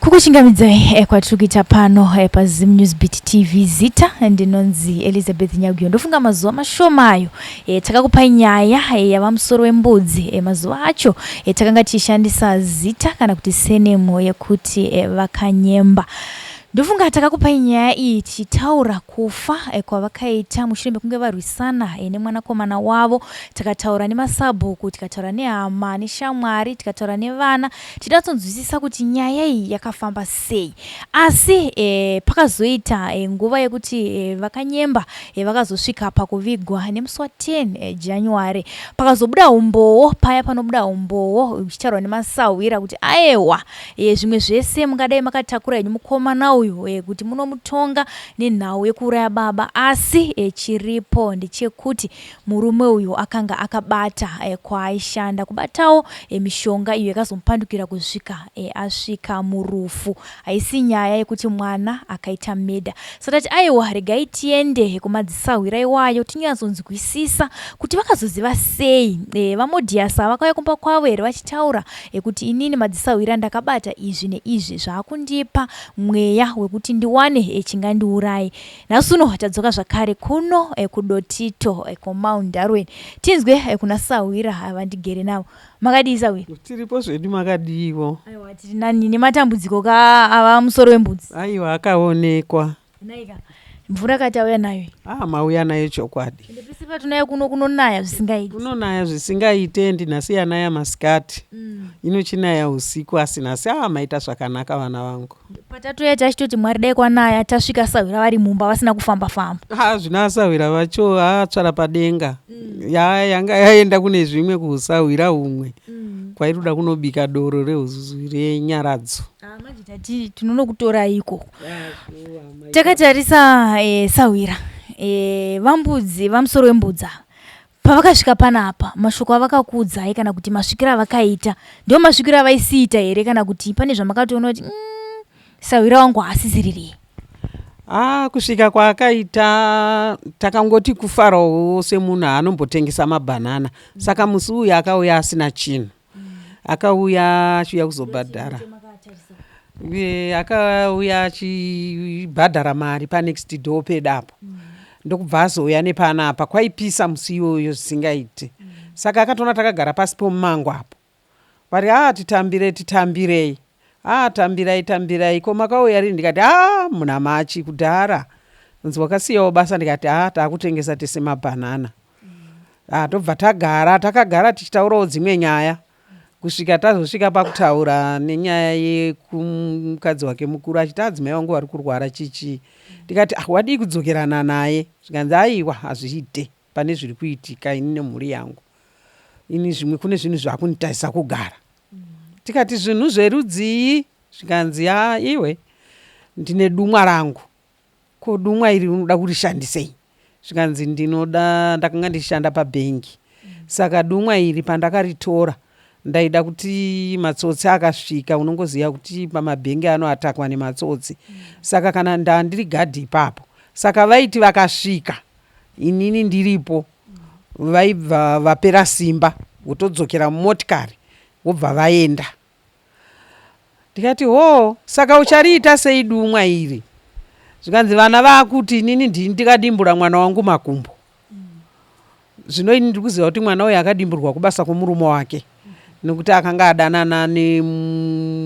Kukuchingamidzai kwatiri kuita pano paZim News Beat TV. Zita ndinonzi Elizabeth Nyaguyo. Ndofunga mazuva mashoma ayo takakupai nyaya yavamusoro wembudzi. Mazuva acho takanga tichishandisa zita kana kuti senemu yekuti Vakanyemba. Ndofunga takakupai nyaya iyi tichitaura kufa kwavakaita mushure mekunge varwisana nemwanakomana wavo. Takataura nemasabhuku, tikataura nehama, neshamwari, tikataura nevana tichinyatsokunzwisisa kuti nyaya iyi yakafamba sei. Asi pakazoita nguva yekuti Vakanyemba vakazosvika pakuvigwa nemusi wa 10 January. Pakazobuda umbowo, paya panobuda umbowo uchitaurwa nemasahwira kuti aewa, zvimwe zvese mungadai makatakura henyu mukomana uyu kuti munomutonga nenhau yekuuraya baba, asi chiripo ndechekuti murume uyu akanga akabata kwaaishanda, kubatawo mishonga iyo yakazomupandukira kusvika asvika murufu. Haisi nyaya yekuti mwana akaita murder. Saka tati aiwa, regai tiende kumadzisahwira iwayo tinyatsonzwisisa kuti vakazoziva sei. VaModiasa vakauya kumba kwavo here vachitaura kuti inini madzisahwira ndakabata izvi neizvi zvaakundipa mweya wekuti ndiwane chingandiuraye. Nhasi uno tadzoka zvakare kuno kuDotito kuMount Darwin tinzwe kuna sahwira vandigere navo. Makadii sahwira? Tiripo zvedu, makadiiwo? Aiwa, tiri nani nematambudziko ka ava musoro wembudzi. Aiwa, akaonekwa. Naika mvura kati auya nayo. Ah, mauya nayo chokwadi. Ende pese patinauya kuno kunonaya zvisingaiti. Kunonaya zvisingaite, endi nhasi yanaya masikati. Inochinaya usiku, asi nhasi maita zvakanaka vana vangu. Patatoya tachitoti Mwari dai kwanaya, tasvika sahwira vari mumba vasina kufamba famba. Ah, zvino asahwira vacho atsvara padenga. Ya yanga yaenda kune zvimwe kuusahwira humwe. Kwairoda kunobika doro renyaradzo. Ah, manje tati tinonokutorai ikoko. Takatarisa sahwira vambudzi vamusoro wembudzi ava pavakasvika panapa, mashoko avakakuudzai kana kuti masvikiro avakaita ndiwo masvikiro avaisiita here, kana kuti pane zvamakatoona kuti sahwira wangu haasisiririye? Ah, kusvika kwaakaita takangoti kufarawo semunhu anombotengesa mabhanana. Saka musi uyu akauya asina chinhu. Akauya achiuya kuzobhadhara. Akauya achibhadhara mari panext door pedapo. Ndokubva azouya nepanapa, kwaipisa musi iyoyo zvisingaiti. Saka akatoona takagara pasi pomumango apo. Vari titambire titambirei. Ah, tambirai tambirai, ko makauya rini? Ndikati ah, muna Machi kudhara. Nzi wakasiyawo basa? Ndikati ah, taakutengesa tese mabhanana. Ah, tobva tagara, takagara tichitaurawo dzimwe nyaya kusvika tazosvika pakutaura nenyaya yekumukadzi wake mukuru, achiti adzimai vangu vari kurwara chichii. Ndikati ah, wadii kudzokerana naye? Zvikanzi aiwa, hazviite, pane zviri kuitika ini nemhuri yangu, ini zvimwe kune zvinhu zvakunditadzisa kugara. Tikati zvinhu zverudzii? Zvikanzi a iwe, ndine dumwa rangu. Ko dumwa iri unoda kurishandisei? Zvikanzi ndinoda, ndakanga ndichishanda pabhengi, saka dumwa iri pandakaritora ndaida kuti matsotsi akasvika, unongoziva kuti pamabhengi anoatakwa nematsotsi, saka kana ndandiri gadhi ipapo, saka vaiti vakasvika inini ndiripo vaibva vapera simba, votodzokera mumotikari vobva vaenda. Ndikati hoo, saka uchariita sei dumwa iri? Zvikanzi vana vakuti inini ndini ndikadimbura mwana wangu makumbo. Zvino ini ndiri kuziva kuti mwana uyu akadimburwa kubasa kwomurume wake, nekuti akanga adanana nemurungu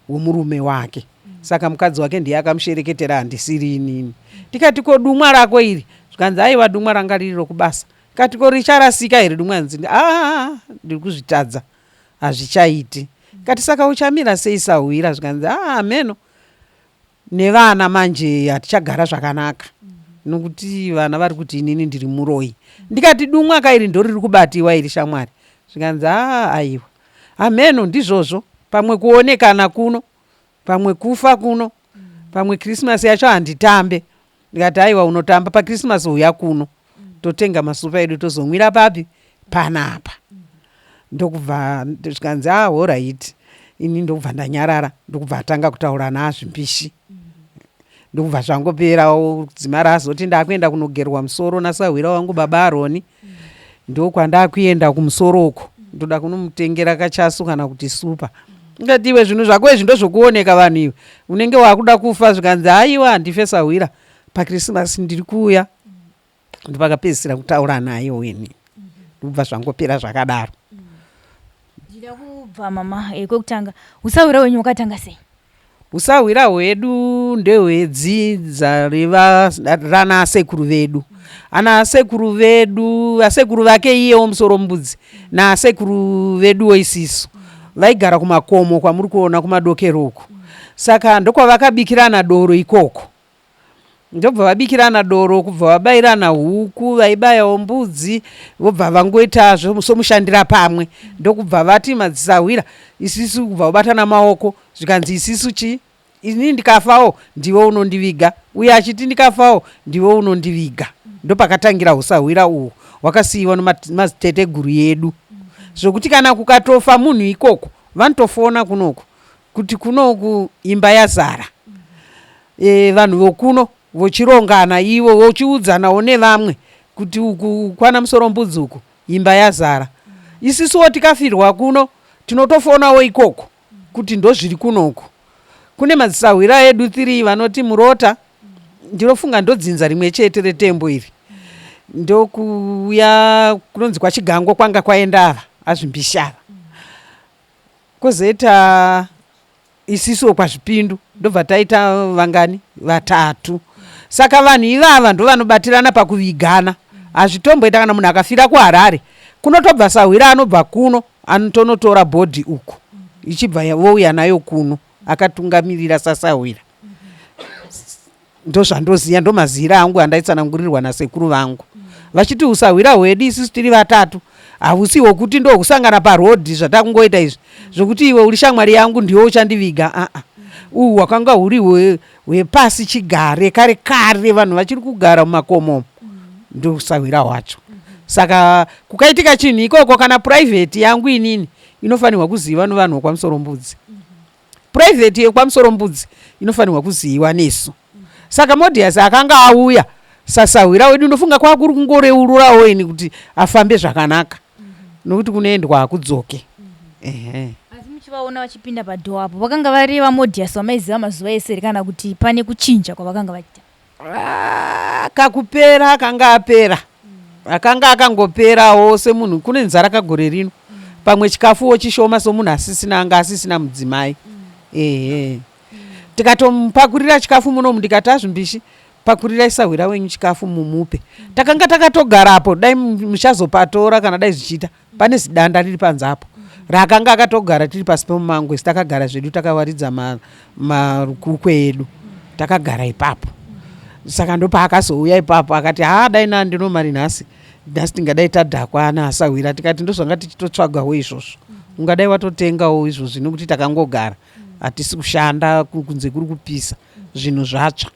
wemurume wake, saka mukadzi wake ndiye akamushereketera, handisiri inini. Ndikati ko dumwa rako iri? Zvikanzi aiwa, dumwa ranga riri rokubasa. Ndikati ko richarasika here dumwa? Nzi aa, ndiri kuzvitadza, hazvichaiti. Ndikati saka uchamira sei sahwira? Zvikanzi aa, meno nevana manje hatichagara zvakanaka nokuti vana vari kuti inini ndiri muroyi. Ndikati dumwa kairi ndoriri kubatiwa iri shamwari? Zvikanzi aa, aiwa, hameno, ndizvozvo, pamwe kuonekana kuno, pamwe kufa kuno, pamwe Krismasi yacho handitambe. Ndikati aiwa, unotamba paKrismasi, uya kuno totenga masupa edu tozomwira papi panapa. Ndokubva zvikanzi a alright. Ini ndokubva ndanyarara, ndokubva atanga kutaura naazvimbishi, ndokubva zvangoperawo. Dzimara azoti ndakuenda kunogerwa musoro nasahwira wangu baba Aroni, ndokwandakuenda kumusoro uko, ndoda kunomutengera kachasu kana kuti supa. Ndikati iwe zvinhu zvako izvi ndozvokuoneka vanhu iwe unenge wakuda kufa. Zvikanzi haiwa, handife sahwira, paKrisimasi ndiri kuuya. Ndopakapedzisira kutaura naye weni, ndobva zvangopera zvakadaro. Ndida kubva mama, kwekutanga usahwira wenyu wakatanga sei? Usahwira hwedu ndehwedzinza rana sekuru vedu, ana sekuru vedu, asekuru vake iyewo musoro mbudzi naasekuru veduwo isisu vaigara kumakomo kwamuri kuona kumadokero uku. Saka ndokwavakabikirana doro ikoko, ndobva vabikirana doro, kubva vabayirana huku, vaibayawo mbudzi, vobva vangoita somushandira pamwe. Ndokubva vati madzisahwira isisu, kubva vabatana maoko, zvikanzi isisu chi ini ndikafawo ndiwe unondiviga, uye achiti ndikafawo ndiwe unondiviga. Ndopakatangira usahwira uhu hwakasiyiwa nemadziteteguru yedu, zvokuti kana kukatofa munhu ikoko vanotofona kunoku kuti kunoku imba yazara. Vanhu vokuno vochirongana ivo vochiudzanawo nevamwe kuti uku kwana musoro mbudzi uku imba yazara. Isisuwo tikafirwa kuno tinotofonawo ikoko kuti ndozviri kunoku. Kune madzisahwira edu 3 vanoti Murota, ndinofunga ndodzinza rimwe chete retembo iri, ndokuuya kunonzi kwaChigango kwanga kwaenda ava azvimbishava, kwozoita isisuwo kwaZvipindu, ndobva taita vangani, vatatu. Saka vanhu ivava ndovanobatirana pakuvigana. Hazvitomboita kana munhu akafira kuHarare, kunotobva sahwira anobva kuno anotonotora bhodhi uku, ichibva vouya nayo kuno akatungamirira sasahwira. Ndozvandoziva, ndomaziviro angu andaitsanangurirwa nasekuru vangu vachiti usahwira hwedu isusu tiri vatatu hausi hwokuti ndohusangana parodhi zvatakungoita izvi, zvokuti iwe uri shamwari yangu ndiwe uchandiviga. Aa, uhu hwakanga huri hwepasi chigare kare kare, vanhu vachiri kugara mumakomo, ndosahwira hwacho. Saka kukaitika chinhu ikoko, kana private yangu inini inofanirwa kuziva nevanhu vokwamusoro mbudzi, private yekwamusoro mbudzi inofanirwa kuziviwa nesu. Saka Modias akanga auya sasahwira wedu, ndofunga kwakuri kungoreururawo ini kuti afambe zvakanaka, nokuti kunoendwa hakudzoke. Ehe. Asi muchivaona vachipinda padoor apo, vakanga vari vaModias vamaiziva mazuva ese here, kana kuti pane kuchinja kwavakanga vachiita? Ah, kakupera akanga apera, akanga akangoperawo semunhu kune nzara kagore rino, pamwe chikafuwo chishoma, somunhu asisina, anga asisina mudzimai. Ehe, tikatomupakurira chikafu munomu, ndikati azvimbishi pakurirai sahwira wenyu chikafu mumupe. Takanga takatogarapo, dai muchazopatora kana dai zvichiita, pane zidanda riri panze apo raakanga akatogara, tiri pasi pemumango isi, takagara zvedu takawaridza marukukwe edu, takagara ipapo. Saka ndopaakazouya ipapo akati, "Ha, dai nandino mari nhasi, nhasi tingadai tadhakwa ana asahwira." Tikati ndozvanga tichitotsvagawo izvozvo, ungadai watotengawo izvozvi nekuti takangogara hatisi kushanda, kunze kuri kupisa, zvinhu zvatsva.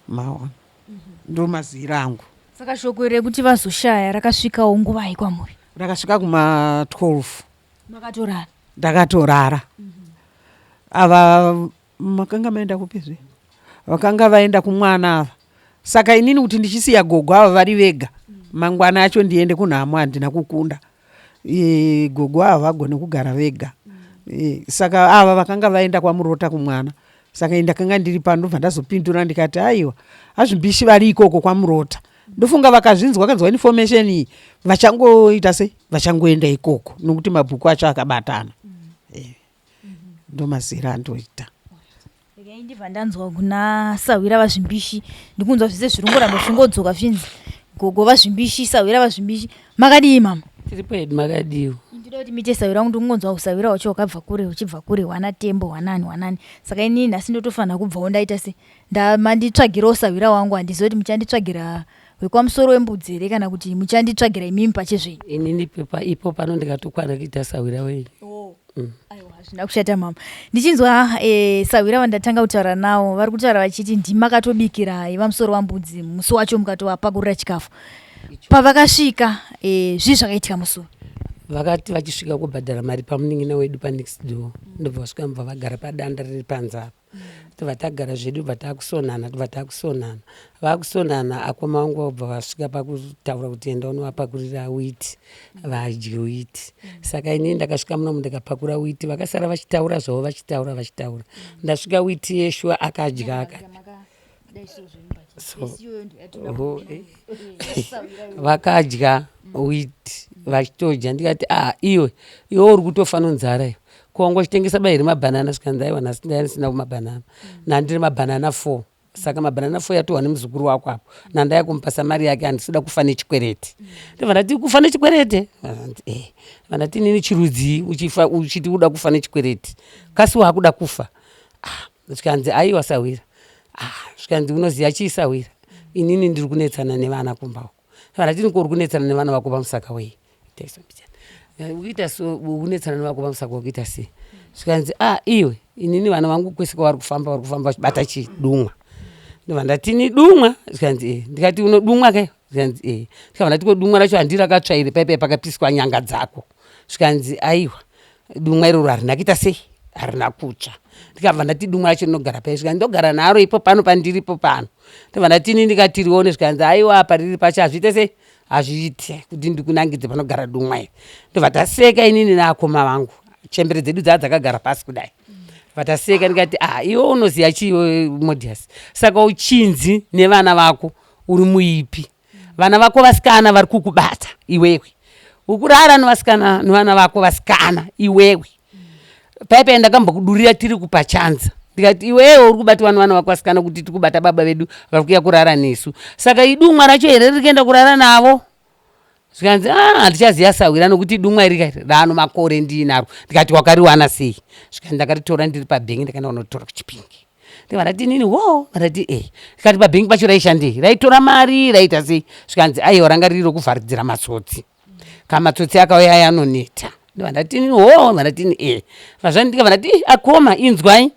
Maona, ndo maziviro angu. Saka shoko rekuti vazoshaya rakasvikawo nguvai kwamuri? Rakasvika kuma 12. Makatorara? Ndakatorara. Ava makanga maenda kupizve, vakanga vaenda kumwana ava. Saka inini kuti ndichisiya gogo ava vari vega, mangwana acho ndiende kunhamo, handina kukunda. Gogo ava vagone kugara vega. Saka ava vakanga vaenda kwaMurota kumwana, saka ini ndakanga ndiri pano, ndobva ndazopindura ndikati, "Aiwa, azvimbishi vari ikoko kwaMurota." Ndofunga vakazvinzwa, kanzwa information iyi, vachangoita sei, vachangoenda ikoko nokuti mabhuku acho akabatana. Ndomazira andoita. Regai ndibva ndanzwa kuna sahwira vaZvimbishi. Ndikunzwa zvese zviri kungoramba zvichingodzoka zvinzi gogo vaZvimbishi, sahwira vaZvimbishi. Makadii mama? Tiri pedu, makadiwa? Ndinoda kuti muite sahwira wangu. Ndikungonzwa usahwira hwacho hwakabva kure, huchibva kure, hwana Tembo, hwanani hwanani. Saka inini nhasi ndotofanira kubvawo ndaita se manditsvagirawo sahwira wangu. Handizivi kuti muchanditsvagira wekwamusoro wembudzi here kana kuti muchanditsvagira imimi pachezvenyu. Inini pepa ipo pano ndikatokwana kuita sahwira wenyu. Aiwa, hazvina kushata mama. Ndichinzwa sahwira vandatanga kutaura navo vari kutaura vachiti ndimakatobikira vamusoro wambudzi musi wacho, mukatovapakurira chikafu pavakasvika. Zvii zvakaitika musi uyu? Vakati vachisvika kubhadhara mari pamunin'ina wedu panext door, ndobva vasvika mubva vagara padanda riri panze apa. Tobva tagara zvedu, bva takusonana, tobva takusonana. Vakusonana akoma vangu vabva vasvika pakutaura kuti enda unovapakurira witi vadye witi. Saka inini ndakasvika munomu ndikapakura witi, vakasara vachitaura zvavo vachitaura vachitaura. Ndasvika witi yeshuwa akadya akadya. So, oh, eh. Vakadya witi vachitodya, ndikati ah, iwe iwe uri kutofa nonzara iwe, ko wanga uchitengesa ba here mabhanana? Zvikanzi aiwa, nhasi ndaiva ndisina kumabhanana, nandiri mabhanana 4. Saka mabhanana 4 yatohwa nemuzukuru wako apo, nandaya kumupasa mari yake, handisi kuda kufa nechikwereti. Ndobva ndati kufa nechikwereti? Eh, ndati inini chirudzii uchifa uchiti uda kufa nechikwereti, kasi waakuda kufa? Ah, zvikanzi aiwa sahwira. Ah, zvikanzi unoziva chii sahwira, inini ndiri kunetsana nevana kumba uko. Ndati ko uri kunetsana nevana vako pamusaka wei? Ukuita so unetsana nevako pamusaka wakuita sei? Zvikanzi ah, iwe inini vana vangu kwese kwavari kufamba vari kufamba vachibata chidumwa. Ndobva ndati ni dumwa? Zvikanzi e. Ndikati unodumwa ke? Zvikanzi e. Ndikabva ndati ko dumwa racho handiri rakatsva here paipai pakapiswa nyanga dzako? Zvikanzi aiwa, dumwa iroro harina kuita sei, harina kutsva. Ndikabva ndati dumwa racho rinogara pai? Zvikanzi ndogara naro ipo pano pandiripo pano. Ndobva ndati ini ndikati rione. Zvikanzi aiwa, pariri pacho hazviite sei, hazviite kuti ndikunangidze panogara dumwa iri. Ndobva taseka inini naakoma vangu, chembere dzedu dzaa dzakagara pasi kudai. Vataseka, ndikati ah, iwe unoziva chii Modias? Saka uchinzi nevana vako uri muipi, vana vako vasikana vari kukubata iwewe, ukurara nevasikana nevana vako vasikana iwewe. Paipai ndakambokudurira tiri kupachanza, ndikati iwewe uri kubatiwa nevana vako vasikana kuti tiri kubata baba vedu vari kuuya kurara nesu, saka idumwa racho here riri kuenda kurara navo? Zvikanzi ah, handichaziva sahwira, nokuti dumwa iri kairi rano makore ndiinaro. Ndikati wakariwana sei? Zvikanzi ndakaritora ndiri pabhengi, ndakaenda kunotora kuChipingi. Ndikabva ndati inini wo? Ndati e. Ndikati pabhengi pacho raishandei, raitora mari raita sei? Zvikanzi aiwa, ranga riri rokuvharidzira matsotsi, kamatsotsi akauya aya anoneta. Ndikabva ndati inini wo? Ndati e. Ndikabva ndati akoma, inzwai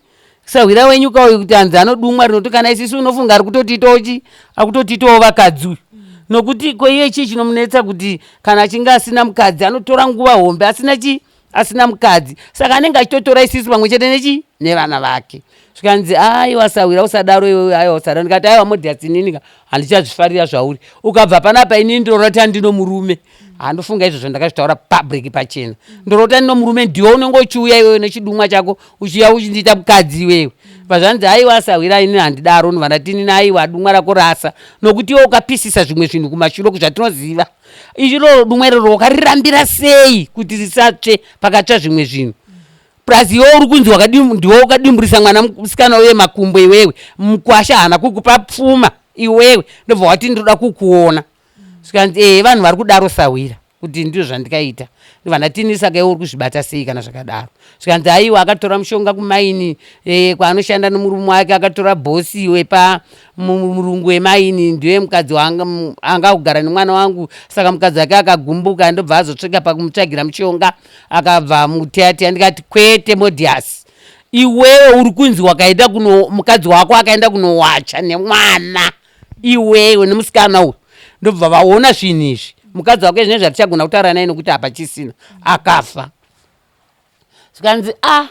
sahwira wenyu kauyu kuti hanzi anodumwa rinoti kana isisu unofunga ari kutotiitawo chi akutotiitawo vakadzi uyu, nokuti ko iye chii chinomunetsa kuti kana achinge asina mukadzi anotora nguva hombe asina chi asina mukadzi, saka anenge achitotora isisu pamwe chete nechi nevana vake. Zvikanzi aiwa sahwira, usadaro iwewe, aiwa usadaro. Ndikati aiwa Modias, inini ka handichazvifarira zvauri, ukabva panapa inini ndorota ndino murume. Handofunga izvozvo ndakazvitaura public pachena, ndorota ndino murume, ndiwe unenge uchiuya iwewe nechidumwa chako uchiuya uchindiita mukadzi iwewe. Pazvanzi aiwa sahwira, inini handidaro. Ndobva ndati inini aiwa, dumwa rako rasa, nokuti iwe ukapisisa zvimwe zvinhu kumashure zvatinoziva iroro dumwa iroro wakarirambira sei kuti risatsve pakatsva zvimwe zvinhu? Plus iwe uri kunzi ndiwe wakadimburisa mwana musikana uye makumbo iwewe, mukwasha haana kukupa pfuma iwewe, ndobva wati ndoda kukuona. Zvikanzi ee, vanhu vari kudaro sahwira kuti ndizvo zvandikaita. Ndobva ndatini saka iwe uri kuzvibata sei kana zvakadaro? Zvikanzi aiwa, akatora mushonga kumaini e, kwaanoshanda nomurume wake, akatora bhosi wepa murungu wemaini, ndiye mukadzi anga kugara nemwana wangu. Saka mukadzi wake akagumbuka, ndobva azotsvika pakumutsvagira mushonga, akabva muteyateya. Ndikati kwete Modias, iwewe uri kunzi wakaenda kuno mukadzi wako akaenda kunowacha nemwana iwewe nemusikana uyu, ndobva vaona zvinhu izvi. Mukadzi wako zvinezvi hatichagona kutaura naye nokuti hapachisina, akafa. Zvikanzi a ah,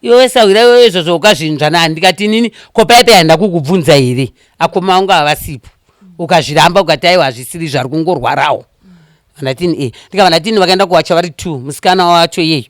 iwewe sahwira iwewe, izvozvo ukazvinzwa nani? Ndikati inini ko paipai handina kukubvunza here akoma vangu havasipo, ukazviramba ukati aiwa hazvisiri zvari kungorwarawo. Ndatini e, ndikabva ndatini vakaenda kuwacha vari two, musikana wacho iyeyo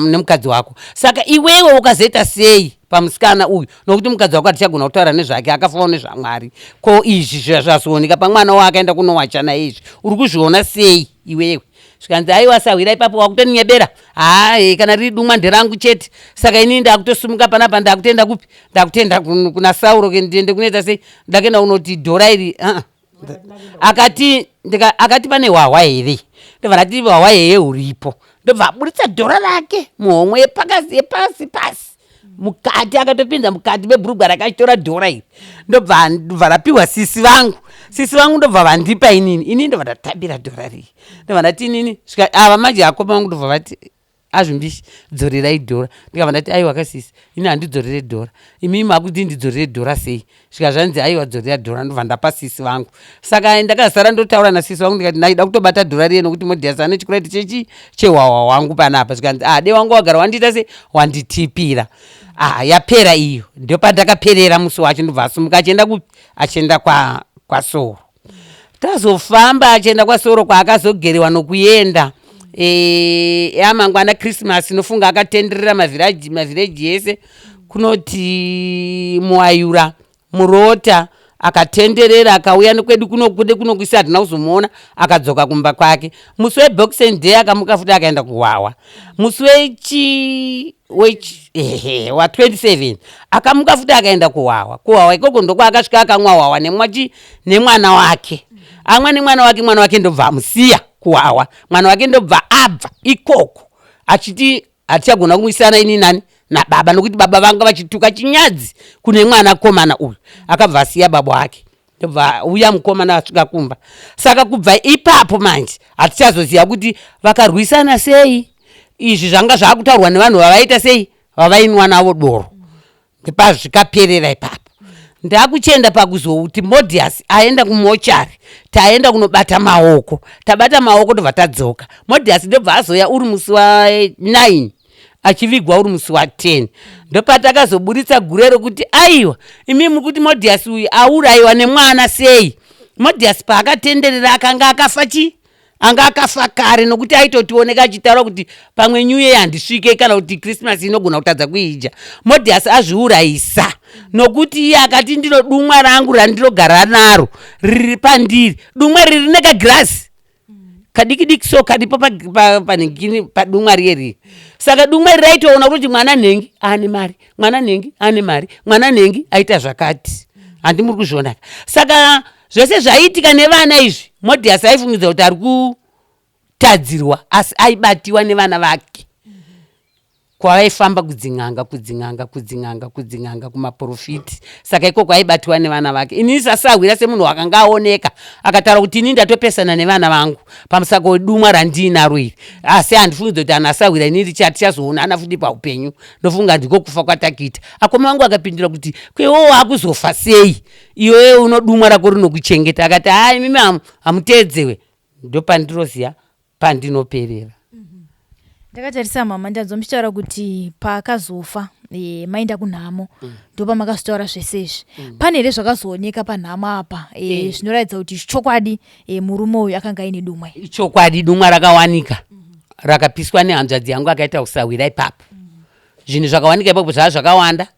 nemukadzi wako, saka iwewe ukazoita sei pamusikana uyu, nokuti mukadzi wako hatichagona kutaura nezvake, akafawo nezvaMwari. Ko izvi zvazooneka pamwana waakaenda kunowacha naye izvi uri kuzviona sei iwewe? Zvikanzi aiwa sahwira, ipapo wakutoninyebera. Haa, kana riri dumwa nderangu chete. Saka inini ndakutosimuka panapa, ndakutoenda kupi? Ndakutoenda kuna Sauro, ndiende kunoita sei? Ndakaenda kunoti dhora iri uh -uh. Akati akati pane hwahwa here? Ndobva ndati hwahwa heye huripo. Ndobva aburitsa dhora rake muhomwe yepakasi yepasi pasi mukati, akatopinza mukati mebhurugwa rake achitora dhora iri, ndobva rapiwa sisi vangu. Sisi vangu ndobva vandipa inini, inini ndobva ndatambira dhora riri, ndobva ndati inini ava manje akoma vangu ndobva vati Azvimbishi, dzorerai dhora. Ndikabva ndati, aiwa kasisi, ini handidzorere dhora, imimi makuti ndidzorere dhora sei? Svika zvanzi, aiwa, dzorera dhora. Ndobva ndapa sisi vangu. Saka ndakazara ndotaura nasisi vangu, ndikati, ndaida kutobata dhora riye nokuti Modias ane chikwereti chechi chehwahwa hwangu panapa. Zvikanzi, ah, de wangu wagara wandiita sei, wanditipira. Ah, yapera iyo. Ndopandakaperera musi wacho. Ndobva asumuka achienda kupi? Achienda kwaSoro. Tazofamba achienda kwaSoro, kwaakazogerewa nokuenda yamangwana Christmas. Nofunga akatenderera mavhireji ese, kunoti Muayura, Murota, akatenderera, akauya nekwedu kuno, kude kunokuisa, hatina kuzomuona. Akadzoka kumba kwake musi weBoxing Day. Akamuka futi akaenda kuhwahwa musi wechi wechi ehe wa27. Akamuka futi akaenda kuhwahwa. Kuhwahwa ikoko ndokwaakasvika akamwa hwahwa nemwachi nemwana wake. Amwa nemwana wake, mwana wake ndobva amusiya kuhwahwa. Mwana wake ndobva abva ikoko achiti hatichagona kumwisana ini nani nababa, nokuti baba vanga vachituka chinyadzi kune mwanakomana uyu. Akabva asiya baba wake, ndobva uya mukomana asvika kumba. Saka kubva ipapo manje hatichazoziva kuti vakarwisana sei. Izvi zvanga zvakutaurwa nevanhu vavaita sei, vavainwa navo doro. Ndipazvikaperera ipapo. Ndakuchienda pakuzouti Modias aenda kumochari, taenda kunobata maoko. Tabata maoko, ndobva tadzoka. Modias ndobva azoya uri musi wa9, achivigwa uri musi wa10. Ndopatakazoburitsa gure rokuti, aiwa, imi muri kuti Modias uyu aurayiwa nemwana sei? Modias paakatenderera akanga akafa chi anga akafa kare, nokuti aitotioneka achitaura kuti pamwe New Year handisvike, kana kuti Christmas inogona kutadza kuidya. Modias azviurayisa nokuti iye akati, ndino dumwa rangu randinogara naro riri pandiri, dumwa riri nekagirasi kadiki diki, so karipo panhengini padumwa riye riri. Saka dumwa iri raitoona kuti mwana nhengi ane mari, mwana nhengi ane mari, mwana nhengi aita zvakati. Handi muri kuzvionaka? Saka zvese zvaiitika nevana izvi, Modias aifungidza kuti ari kutadzirwa, asi aibatiwa nevana vake kwavaifamba kudzin'anga, kudzin'anga, kudzin'anga, kudzin'anga, kumaprofiti. Saka ikoko aibatiwa nevana vake. Inini sasahwira, semunhu wakanga aoneka akataura kuti inini ndatopesana nevana vangu pamusaka wedumwa randiinaro iri, asi handifungidza kuti anhu asahwira inini tichazoonana futi paupenyu. Ndofunga ndiko kufa kwatakuita. Akoma vangu akapindura kuti, kwewo wakuzofa sei iwewe unodumwa rako rinokuchengeta? Akati, haa, imimi hamuteedzewe. Ndopandiroziya pandinoperera. Ndakatarisa mama, ndanzwa muchitaura kuti paakazofa maenda kunhamo, ndopamakazotaura zvese izvi. Pane here zvakazooneka panhamo apa zvinoratidza kuti chokwadi murume uyu akanga aine dumwa iri? Chokwadi, dumwa rakawanika, rakapiswa nehanzvadzi yangu akaita kusahwira ipapo. Zvinhu zvakawanika ipapo zvava zvakawanda.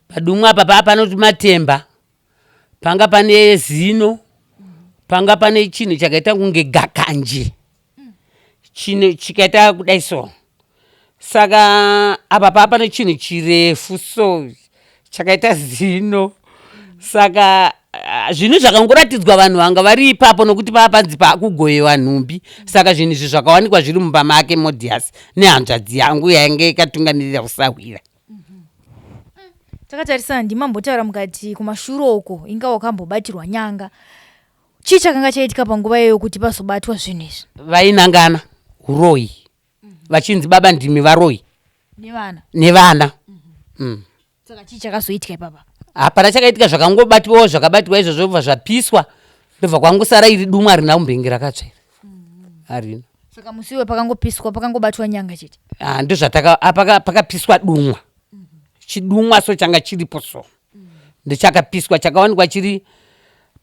Padumwa apa paa panoti matemba, panga pane zino, panga pane chinhu chakaita kunge gakanje, chine chikaita kudai so. Saka apa paa pane chinhu chirefu so, chakaita zino. Saka zvinhu zvakangoratidzwa vanhu vanga vari ipapo, nokuti paa panzi paakugoyewa nhumbi. Saka zvinhu izvi zvakawanikwa zviri mumba make Modias nehanzvadzi yangu yainge ikatungamirira kusahwira. Takatarisa, ndimambotaura mukati kumashure uko inga wakambobatirwa nyanga. Chii chakanga chaitika panguva iyoyo kuti pazobatwa zvinhu izvi? Vainangana uroyi, vachinzi baba ndimi varoyi. Nevana? Nevana. Saka chii chakazoitika ipapa? Hapana chakaitika. Zvakangobatiwawo, zvakabatiwa izvozvo bva zvapiswa, ndobva kwangosara iri dumwa rina kumbenge rakatsva iri, harina. Saka musi iwe pakangopiswa, pakangobatwa nyanga chete? Ah, ndozvataka pakapiswa dumwa, chidumwa so changa chiripo so, ndochakapiswa. Chakawanikwa chiri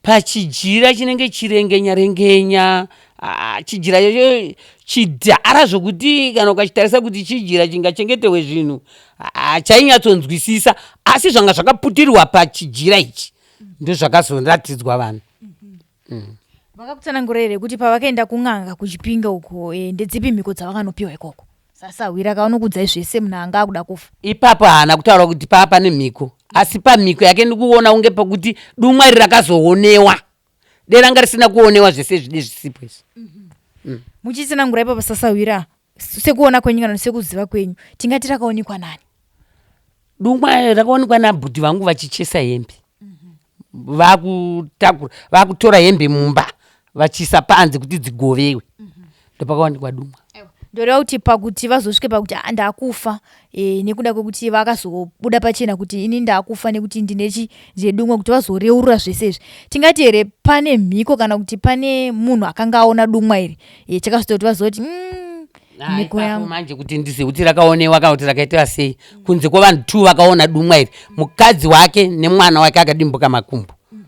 pachijira chinenge chirengenya rengenya. Ah, chijira ichocho chidhara zvokuti kana ukachitarisa kuti chijira chingachengeterwe zvinhu, ah, chainyatsonzwisisa. Asi zvanga zvakaputirwa pachijira ichi ndozvakazoratidzwa vanhu. Vakakutsanangura here kuti pavakaenda kun'anga kuChipinge uko ndedzipi mhiko dzavakanopiwa ikoko? Sasahwira kaanokuudzai zvese munhu anga akuda kufa. Ipapo haana kutaura kuti paa pane mhiko, asi pamhiko yake ndikuona kunge pakuti dumwa iri rakazoonewa, deranga risina kuonewa, zvese zvide zvisipo izvi. Muchitsanangura ipapo sasahwira, sekuona kwenyu kana sekuziva kwenyu, tingati rakaonekwa nani? Dumwa rakaonekwa nabhudhi vangu vachichesa hembe, vakutakura, vakutora hembe mumba vachiisa panze kuti dzigovewe. Ndopakawanikwa dumwa. Ndoreva kuti pakuti vazosvike pakuti ah, ndakufa e, nekuda kwekuti vakazobuda pachena kuti ini ndakufa nekuti ndine chi ndine dumwa kuti vazoreurura zvese izvi tingati here pane mhiko kana kuti pane munhu akanga aona dumwa iri e, chakazoita kuti vazoti mm, mhiko yangu manje kuti ndizive kuti rakaonewa kana kuti rakaitwa sei kunze kwevanhu two vakaona dumwa iri mukadzi wake nemwana wake akadimbuka makumbo mm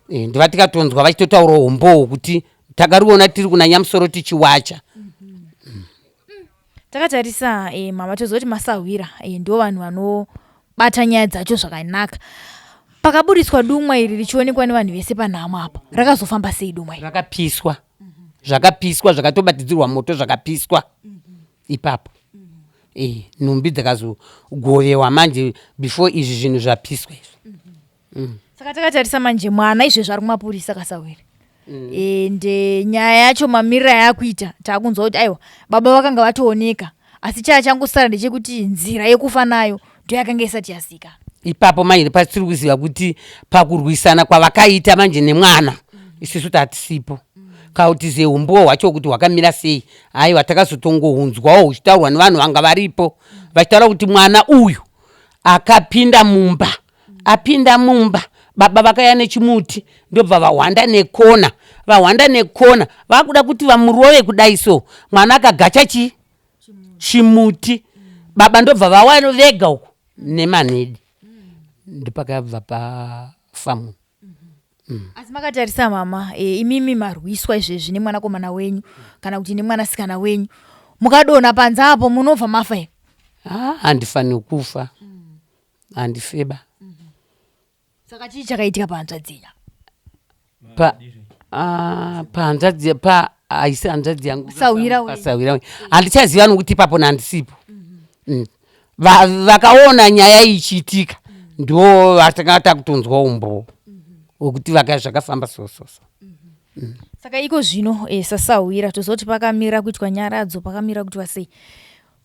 -hmm. e, ndiva tikatonzwa vachitotaurawo umbowo kuti takariona tiri kuna nyamusoro tichiwacha mm -hmm. Takatarisa e, mama toziva kuti masahwira e, ndo vanhu vanobata nyaya dzacho zvakanaka. Pakaburitswa dumwa iri richionekwa nevanhu vese panhamo apa, rakazofamba sei dumwa iri? Rakapiswa, zvakapiswa, zvakatobatidzirwa moto zvakapiswa ipapo. E, nhumbi dzakazogovewa manje before izvi zvinhu zvapiswa izvi. Mm. Saka takatarisa manje mwana izvezvi ari kumapurisa kasahwira ende mm. nyaya yacho mamiriro ayakuita takunzwa kuti aiwa baba vakanga vatooneka asi chaya changosara ndechekuti nzira yekufa nayo ndo yakanga isati yasika ipapo manje pasiri kuziva kuti pakurwisana kwavakaita manje nemwana isusu tatisipo kauti zehumbuwo hwacho kuti hwakamira sei aiwa takazotongohunzwawo huchitaurwa nevanhu vanga varipo vachitaura kuti mwana uyu akapinda mumba Apinda mumba baba vakauya nechimuti ndobva vahwanda nekona vahwanda nekona vakuda kuti vamurove kudai so mwana akagacha chi chimuti baba ndobva vawa vega uku nemanhede ndopakabva pafa munhu mm. Asi makatarisa mama e, imimi marwiswa izvezvi nemwanakomana wenyu kana kuti nemwanasikana wenyu mukadonha panze apo munobva mafa here? Ah, handifaniri kufa handifeba Saka chii chakaitika pahanzvadzi yenyu? Pa ah, pahanzvadzi pa haisi hanzvadzi yangu Sahwira wenyu. pasahwira wenyu handichaziva nokuti ipapo nandisipo mm. Vakaona nyaya ichiitika ndo vatanga takutonzwa umbowo wekuti vaka zvakafamba so so so Saka iko zvino e, sasahwira tozoti pakamira kuitwa nyaradzo pakamira kuitwa sei?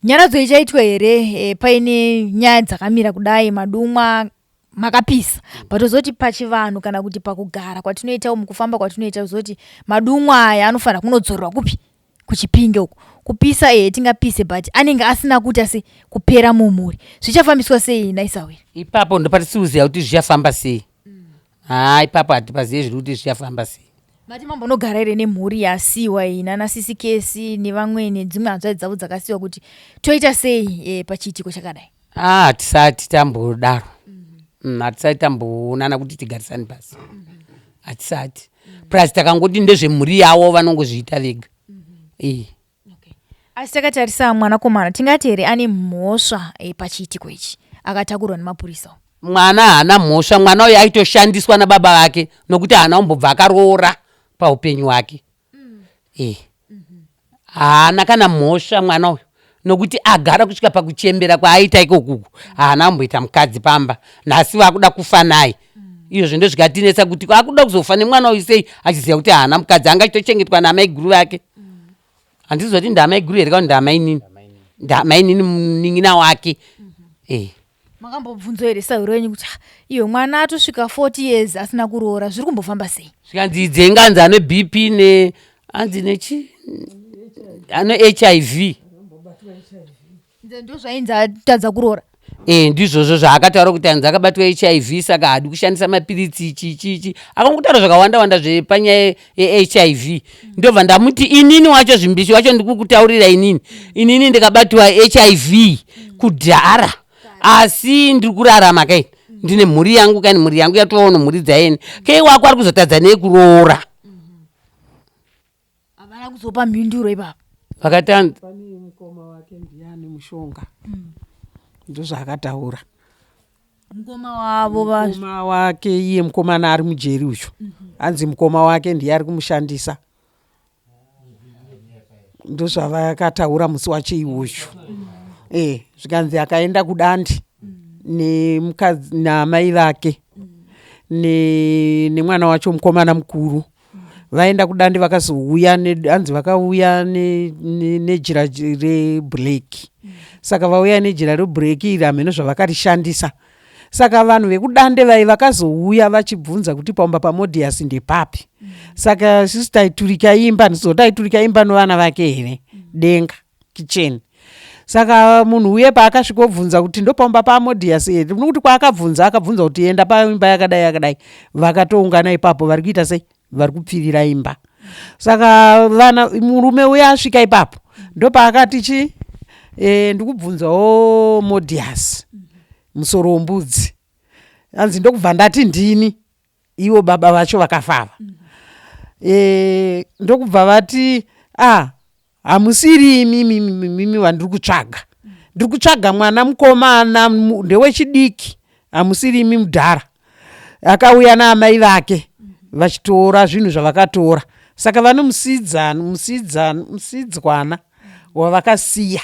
Nyaradzo ichaitwa here e, paine nyaya dzakamira kudai madumwa makapisa but tozoti pachivanhu kana kuti pakugara kwatinoita umu kufamba kwatinoita tozoti madumwa aya anofanira kunodzorerwa kupi kuchipinge uku kupisa ehe tingapise but anenge asina kuita se kupera mumhuri zvichafambiswa sei naisawiri ipapo ndopatisiuziva kuti zvichafamba sei haa ipapo hatipazive zviri kuti zvichafamba sei Mati mambonogara here nemhuri yasiiwa iyi nana sisi Kesi nevamwe nedzimwe hanzvadzi dzavo dzakasiiwa kuti toita sei e, pachiitiko chakadai? Ah, hatisati tambodaro mm, hatisati tamboonana kuti tigarisane pasi hatisati plus takangoti ndezvemhuri yavo vanongozviita vega ee Okay. Asi takatarisa mwanakomana tingati here ane mhosva e, pachiitiko ichi akatakurwa nemapurisa? Mwana haana mhosva, mwana uyu aitoshandiswa nababa vake nokuti haana kumbobva akaroora paupenyu hwake mm. e. Haana kana mhosva mwana uyu nokuti agara kusvika pakuchembera kwaaita ikokuku haana kumboita mukadzi pamba nhasi vakuda kufa naye mm. Izvozvo ndozvikatinetsa kuti akuda kuzofa nemwana uyu sei achiziva kuti haana mukadzi anga achitochengetwa naamaiguru vake handiziva kuti ndaamaiguru here kana ndaamainini ndaamainini munin'ina wake e Makambobvunzwa here sahwiro wenyu kuti ah, iwe mwana atosvika 40 years asina kuroora zviri kumbofamba sei? Zvikanzi idzenga anzi ane BP ne anzi nechi ane HIV. Ndozvainzi atadza kuroora. Eh, ndizvozvo zvaakataura kuti anzi akabatwa hiv saka haadi kushandisa mapiritsi ichi ichi ichi akangotaura zvakawanda wanda zvepanyaya yehiv ndobva ndamuti inini wacho zvimbishi wacho ndikukutaurira inini inini ndikabatwa hiv kudhara asi ndiri kurarama kai ndine mhuri yangu kani mhuri yangu yatovawo mhuri dzaeni kei wako ari kuzotadza nei kuroora Havana kuzopa mhinduro ipapa. Vakati pane mukoma wake ndiye ane mushonga ndozvaakataura Mukoma wavo va mukoma wake iye mukomana ari mujeri uyu hanzi mukoma wake ndiye ari kumushandisa ndozvavakataura musi wacho iwoyu eh zvikanzi akaenda kudandi nemukadzi naamai vake ne nemwana wacho mukomana mukuru vaenda kudande vakazouya hanzi vakauya nejira ne, reblack saka vauya nejira reblack iri hameno zvavakarishandisa saka vanhu vekudande vai vakazouya vachibvunza kuti paumba pamodias ndepapi saka isusu taiturika imba ndizvo taiturika imba novana vake here denga. Kitchen. Saka munhu uye paakasvika obvunza kuti ndopamba paModias here, nokuti kwaakabvunza akabvunza kuti enda paimba yakadai yakadai, vakatoungana ipapo vari kuita sei, vari kupfirira imba. Saka vana murume uye asvika ipapo ndopaakati chi ndikubvunzawo Modias musoro wombudzi, anzi ndokubva ndati ndini ivo baba vacho vakafava. Ndokubva vati ah, hamusiri imimi vandiri kutsvaga, ndiri kutsvaga mwana mukomana ndewechidiki, hamusiri imi mudhara. Akauya naamai vake vachitora zvinhu zvavakatora. Saka vane musidzwana wavakasiya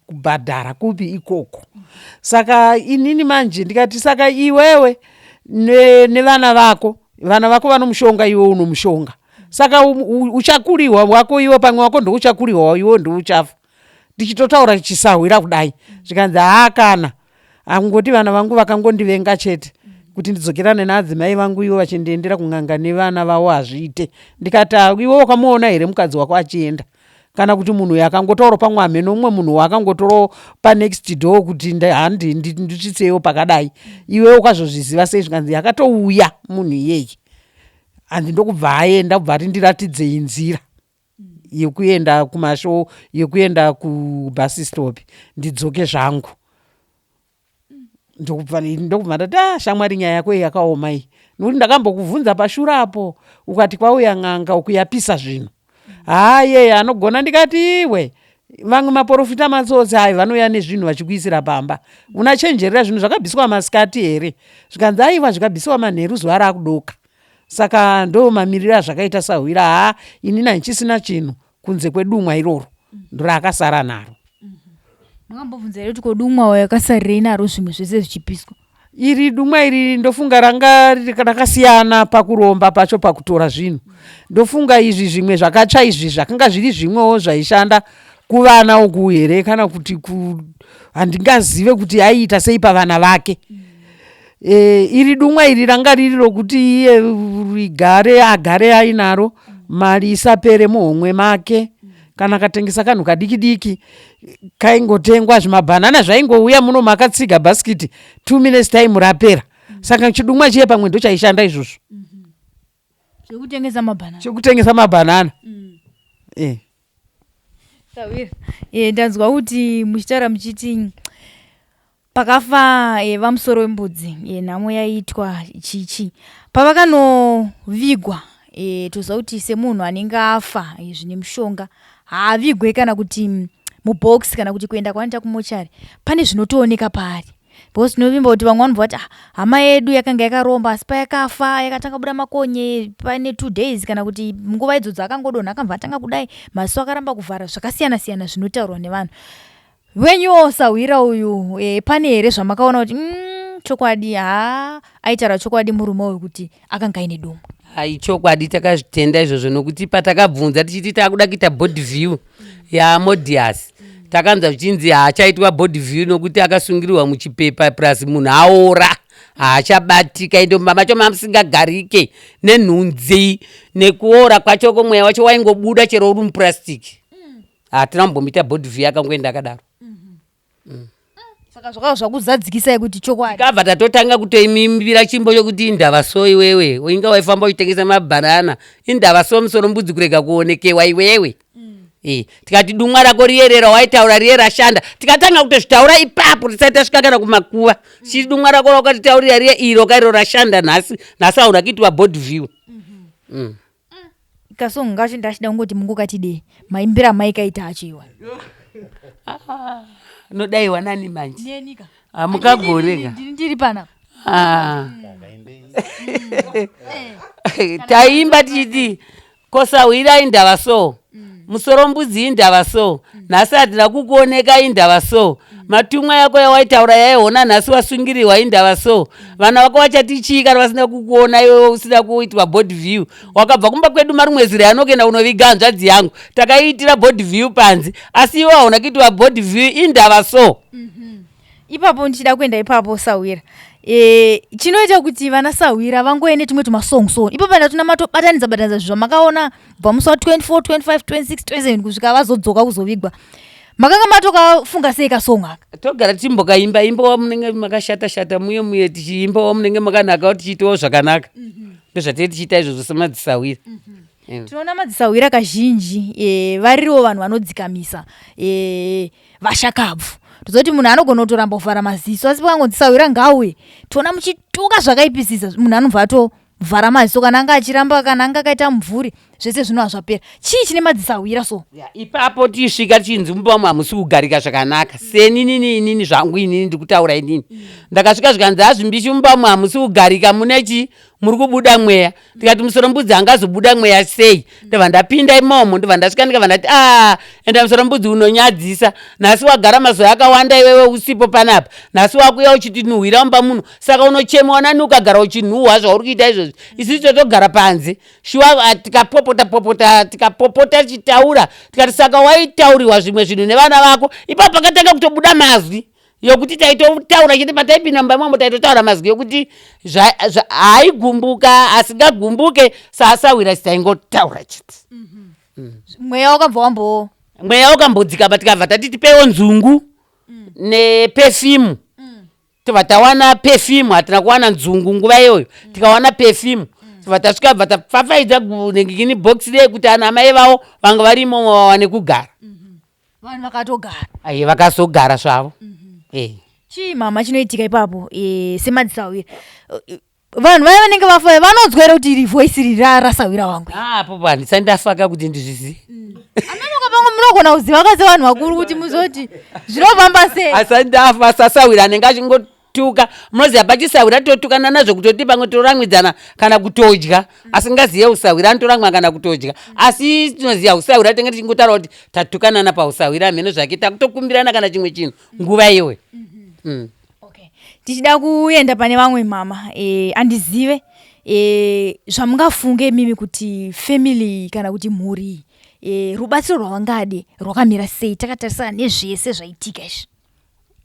kubhadhara kupi ikoko. Saka inini manje ndikati saka iwewe nevana vako, vana vako vanomushonga, iwe unomushonga, saka uchakuliwa wako iwe, pamwe wako ndouchakuliwa, iwe ndouchafa. Ndichitotaura chisahwira kudai, zvikanzi haa kana angoti vana vangu vakangondivenga chete kuti ndidzokerane naadzimai vangu, ivo vachindiendera kun'anga nevana vavo hazviite. Ndikati iwe wakamuona here mukadzi wako achienda, kana kuti munhu uyu akangotaura pamwe hameno umwe munhu waakangotorawo panext door kuti handi ndisvitsewo pakadai, iwe ukazozviziva sei? Zvikanzi akatouya munhu iyeye, hanzi ndokubva aenda kubva ati ndiratidzei nzira yekuenda kumashow, yekuenda kubus stop ndidzoke zvangu. Ndokubva ndati ah, shamwari, nyaya yako iyi yakaoma iyi, nokuti ndakambokubvunza pashure apo ukati kwauya n'anga ukuyapisa zvinhu. Haa, yeye anogona. Ndikati iwe, vamwe maprofita matsotsi ayo, vanouya nezvinhu vachikuisira pamba, unachenjerera zvinhu zvakabviswa masikati here? Zvikanzi aiwa, zvikabviswa manheru zuva raakudoka. Saka ndo mamiriro azvakaita sahwira. Haa, inini handichisina chinhu kunze kwedumwa iroro, ndoraakasara naro. Makambobvunza here kuti kodumwa wayakasarirei naro zvimwe zvese zvichipiswa? Iri dumwa iri ndofunga ranga rakasiyana pakuromba pacho, pakutora zvinhu. Ndofunga izvi zvimwe zvakatsva izvi zvakanga zviri zvimwewo zvaishanda kuvana uku here, kana kuti handingazive kuti aiita sei pavana vake. Iri dumwa iri ranga riri rokuti iye rigare, agare ainaro, mari isapere muhomwe make. Kana akatengesa kanhu kadiki diki kaingotengwa, zvimabhanana zvaingouya muno makatsiga bhasikiti, 2 minutes time rapera. Saka chidumwa chiye pamwe ndochaishanda izvozvo. Chekutengesa mabhanana. Chekutengesa mabhanana. Sawira, ndanzwa kuti muchitaura muchiti pakafa vamusoro wembudzi, nhamo yaiitwa chichi pavakanovigwa. Toziva kuti semunhu anenge afa zvine mushonga haavigwe kana kuti mubhokisi kana kuti kuenda kwanoita kumochari, pane zvinotooneka paari, because tinovimba kuti vamwe vanobva vati, "Ah, hama yedu yakanga yakaromba, asi payakafa yakatanga kubuda makonye pane 2 days, kana kuti nguva idzodzo akangodonha akabva atanga kudai, maziso akaramba kuvhara," zvakasiyana siyana zvinotaurwa nevanhu. Wenyuwo sahwira uyu, pane here zvamakaona kuti chokwadi ha, aitaura chokwadi murume uyu kuti akanga aine dumwa? Hai, chokwadi takazvitenda izvozvo, nokuti patakabvunza tichiti taakuda kuita body view yaModias, takanzwa zvichinzi haachaitwa body view nokuti akasungirirwa muchipepa, plus munhu aora, haachabatika, ende mumba macho mamusingagarike nenhunzi nekuora kwachoko, mweya wacho waingobuda chero uri mupurasitiki. Hatina kumbomuita body view, akangoenda akadaro. Saka zvakava zvakuzadzikisai kuti chokwadi. Tikabva tatotanga kutoimimbira chimbo chokuti indava so iwewe inga waifamba uchitengesa mabhanana, indava so musoro mbudzi kurega kuonekewa iwewe. Tikati dumwa rako riyerera waitaura riye rashanda. Tikatanga kutozvitaura ipapo tisati tasvika kana kumakuva, chiti dumwa rako rakatitaurira riye iro kairo rashanda nhasi, nhasi hauna kuitwa body view. Kasong ngacho ndachida kungoti mungokatidei maimbira maikaita acho iwa. Nodaiwa nani manje? Nenika. Hamukagorega. Ndiri panapa. Ah. Taimba tichiti kosahwira indava so, musoro mbudzi indava so, nhasi hatina kukuoneka indava so, matumwa yako yawaitaura yaihona nhasi wasungirirwa indava so, vana vako vachati chii kana vasina kukuona iwewe usina kuitwa body view? Wakabva kumba kwedu marumwe zira anokuenda kunoviga hanzvadzi yangu, takaiitira body view panze, asi iwe hauna kuitwa body view indava so. Ipapo ndichida kuenda ipapo sahwira, chinoita kuti vana sahwira vangoende tumwe tumasong so ipapo ndatona matobatanidza batanidza zvinhu zvamakaona kubva musi wa24, 25, 26, 27 kusvika vazodzoka kuzovigwa. Makanga matokafunga sei kasong aka? Togara tichimbokaimba imbawo munenge makashata shata muye muye tichiimbawo munenge makanakawo tichiitawo zvakanaka. Ndozvatee tichiita izvozvo semadzisahwira. Tinoona madzisahwira kazhinji variriwo vanhu vanodzikamisa vashakabvu. Tozoti munhu anogona kutoramba kuvhara maziso asi pakangonzi sahwira ngauye toona muchituka zvakaipisisa munhu anobva atovhara maziso kana anga achiramba kana anga akaita mumvuri zvese zvinova zvapera. Chii chine madzisahwira so? Ya, ipapo tisvika tichinzi mumba umu hamusi kugarika zvakanaka. Seninini inini zvangu inini ndiri kutaura inini. Ndakasvika zvikanzi hazvimbishi mumba umu hamusi kugarika mune chi muri kubuda mweya. Ndikati musoro mbudzi angazobuda mweya sei? Ndobva ndapinda imomo ndobva ndasvika ndikabva ndati ah enda musoro mbudzi unonyadzisa. Nhasi wagara mazuva akawanda iwewe usipo panapa. Nhasi wakuya uchitinhuhwira mumba muno. Saka unochemewa nani ukagara uchinhuhwa zvauri kuita izvozvi. Isusu totogara panze. Shuwa ah, tikapopota popota tikapopota tichitaura tikati saka waitauriwa zvimwe zvinhu nevana vako. Ipapo pakatanga kutobuda mazwi yokuti taitotaura chete pataipinda mumba imomo taitotaura mazwi yokuti haaigumbuka asingagumbuke saasahwira taingotaura chete. Mweya wakabva wambo Mweya wakambodzika pa tikabva tati tipewo nzungu nepefimu. Tobva tawana pefimu, hatina kuwana nzungu nguva iyoyo. Tikawana pefimu tobva tasvika bva tafafaidza nengini box riye kuti ana amai vavo vanga vari imomo vawane kugara. Vanhu vakatogara. Aye vakazogara zvavo. Chii mama chinoitika ipapo semadzisahwira? Vanhu vaya vanenge vafa vanonzwa here kuti iri voice iri rasahwira wangu? Apo handisati ndafaka kuti ndizvizive. Amenoka pamwe munogona kuziva ka sevanhu vakuru kuti muzoti zvinofamba sei. Asati ndafa sasahwira anenge achingotuka. Munoziva pachisahwira totukana nazvo kutoti pamwe toramwidzana kana kutodya. Asingaziye usahwira anotoramwa kana kutodya. Asi tinoziva usahwira tinenge tichingotaura kuti tatukanana pausahwira mheno zvake takutokumbirana kana chimwe chinhu nguva iyoyo. Okay. Tichida kuenda pane vamwe mama andizive zvamungafunge imimi kuti family kana kuti mhuri rubatsiro rwavangade rwakamira sei takatarisana nezvese zvaitika izvi.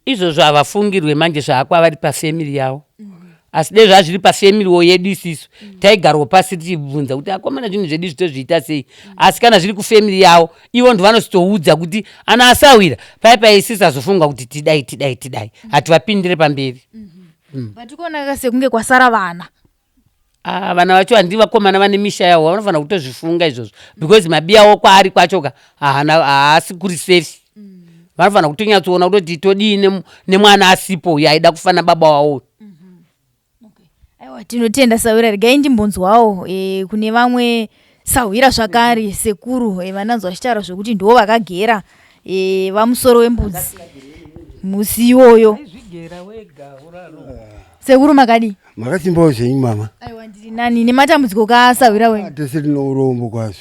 Izvozvo havafungirwe manje zvaakwavari pafamily yavo. Asi dai zvazviri pafamily yedu isisu taigarawo pasi tichibvunza kuti akomana zvinhu zvedu izvi tozviita sei. Asi kana zviri kufamily yavo ivo ndo vanozotoudza kuti ana asahwira pai pai isisu azofunga kuti tidai tidai tidai hativapindire pamberi. Patikuona sekunge kwasara vana. Ah, vana vacho handi vakomana vane misha yavo vanofanira kutozvifunga izvozvo because mabiyawo kwaari kwacho ka haasi kuri safe. Vanofanira kutonyatsoona kutoti todii nemwana asipo uyu aida kufana baba wavo. Aiwa tinotenda sahwira, regai ndimbonzwawo kune vamwe sahwira zvakare sekuru vananzwa vachitaura zvekuti ndivo vakagera vamusoro wembudzi musi iwoyo. Sekuru makadii? Makasimbawo zvenyu mama. Aiwa ndiri nani nematambudziko kasahwira wenyu. Tese tine urombo kwazvo.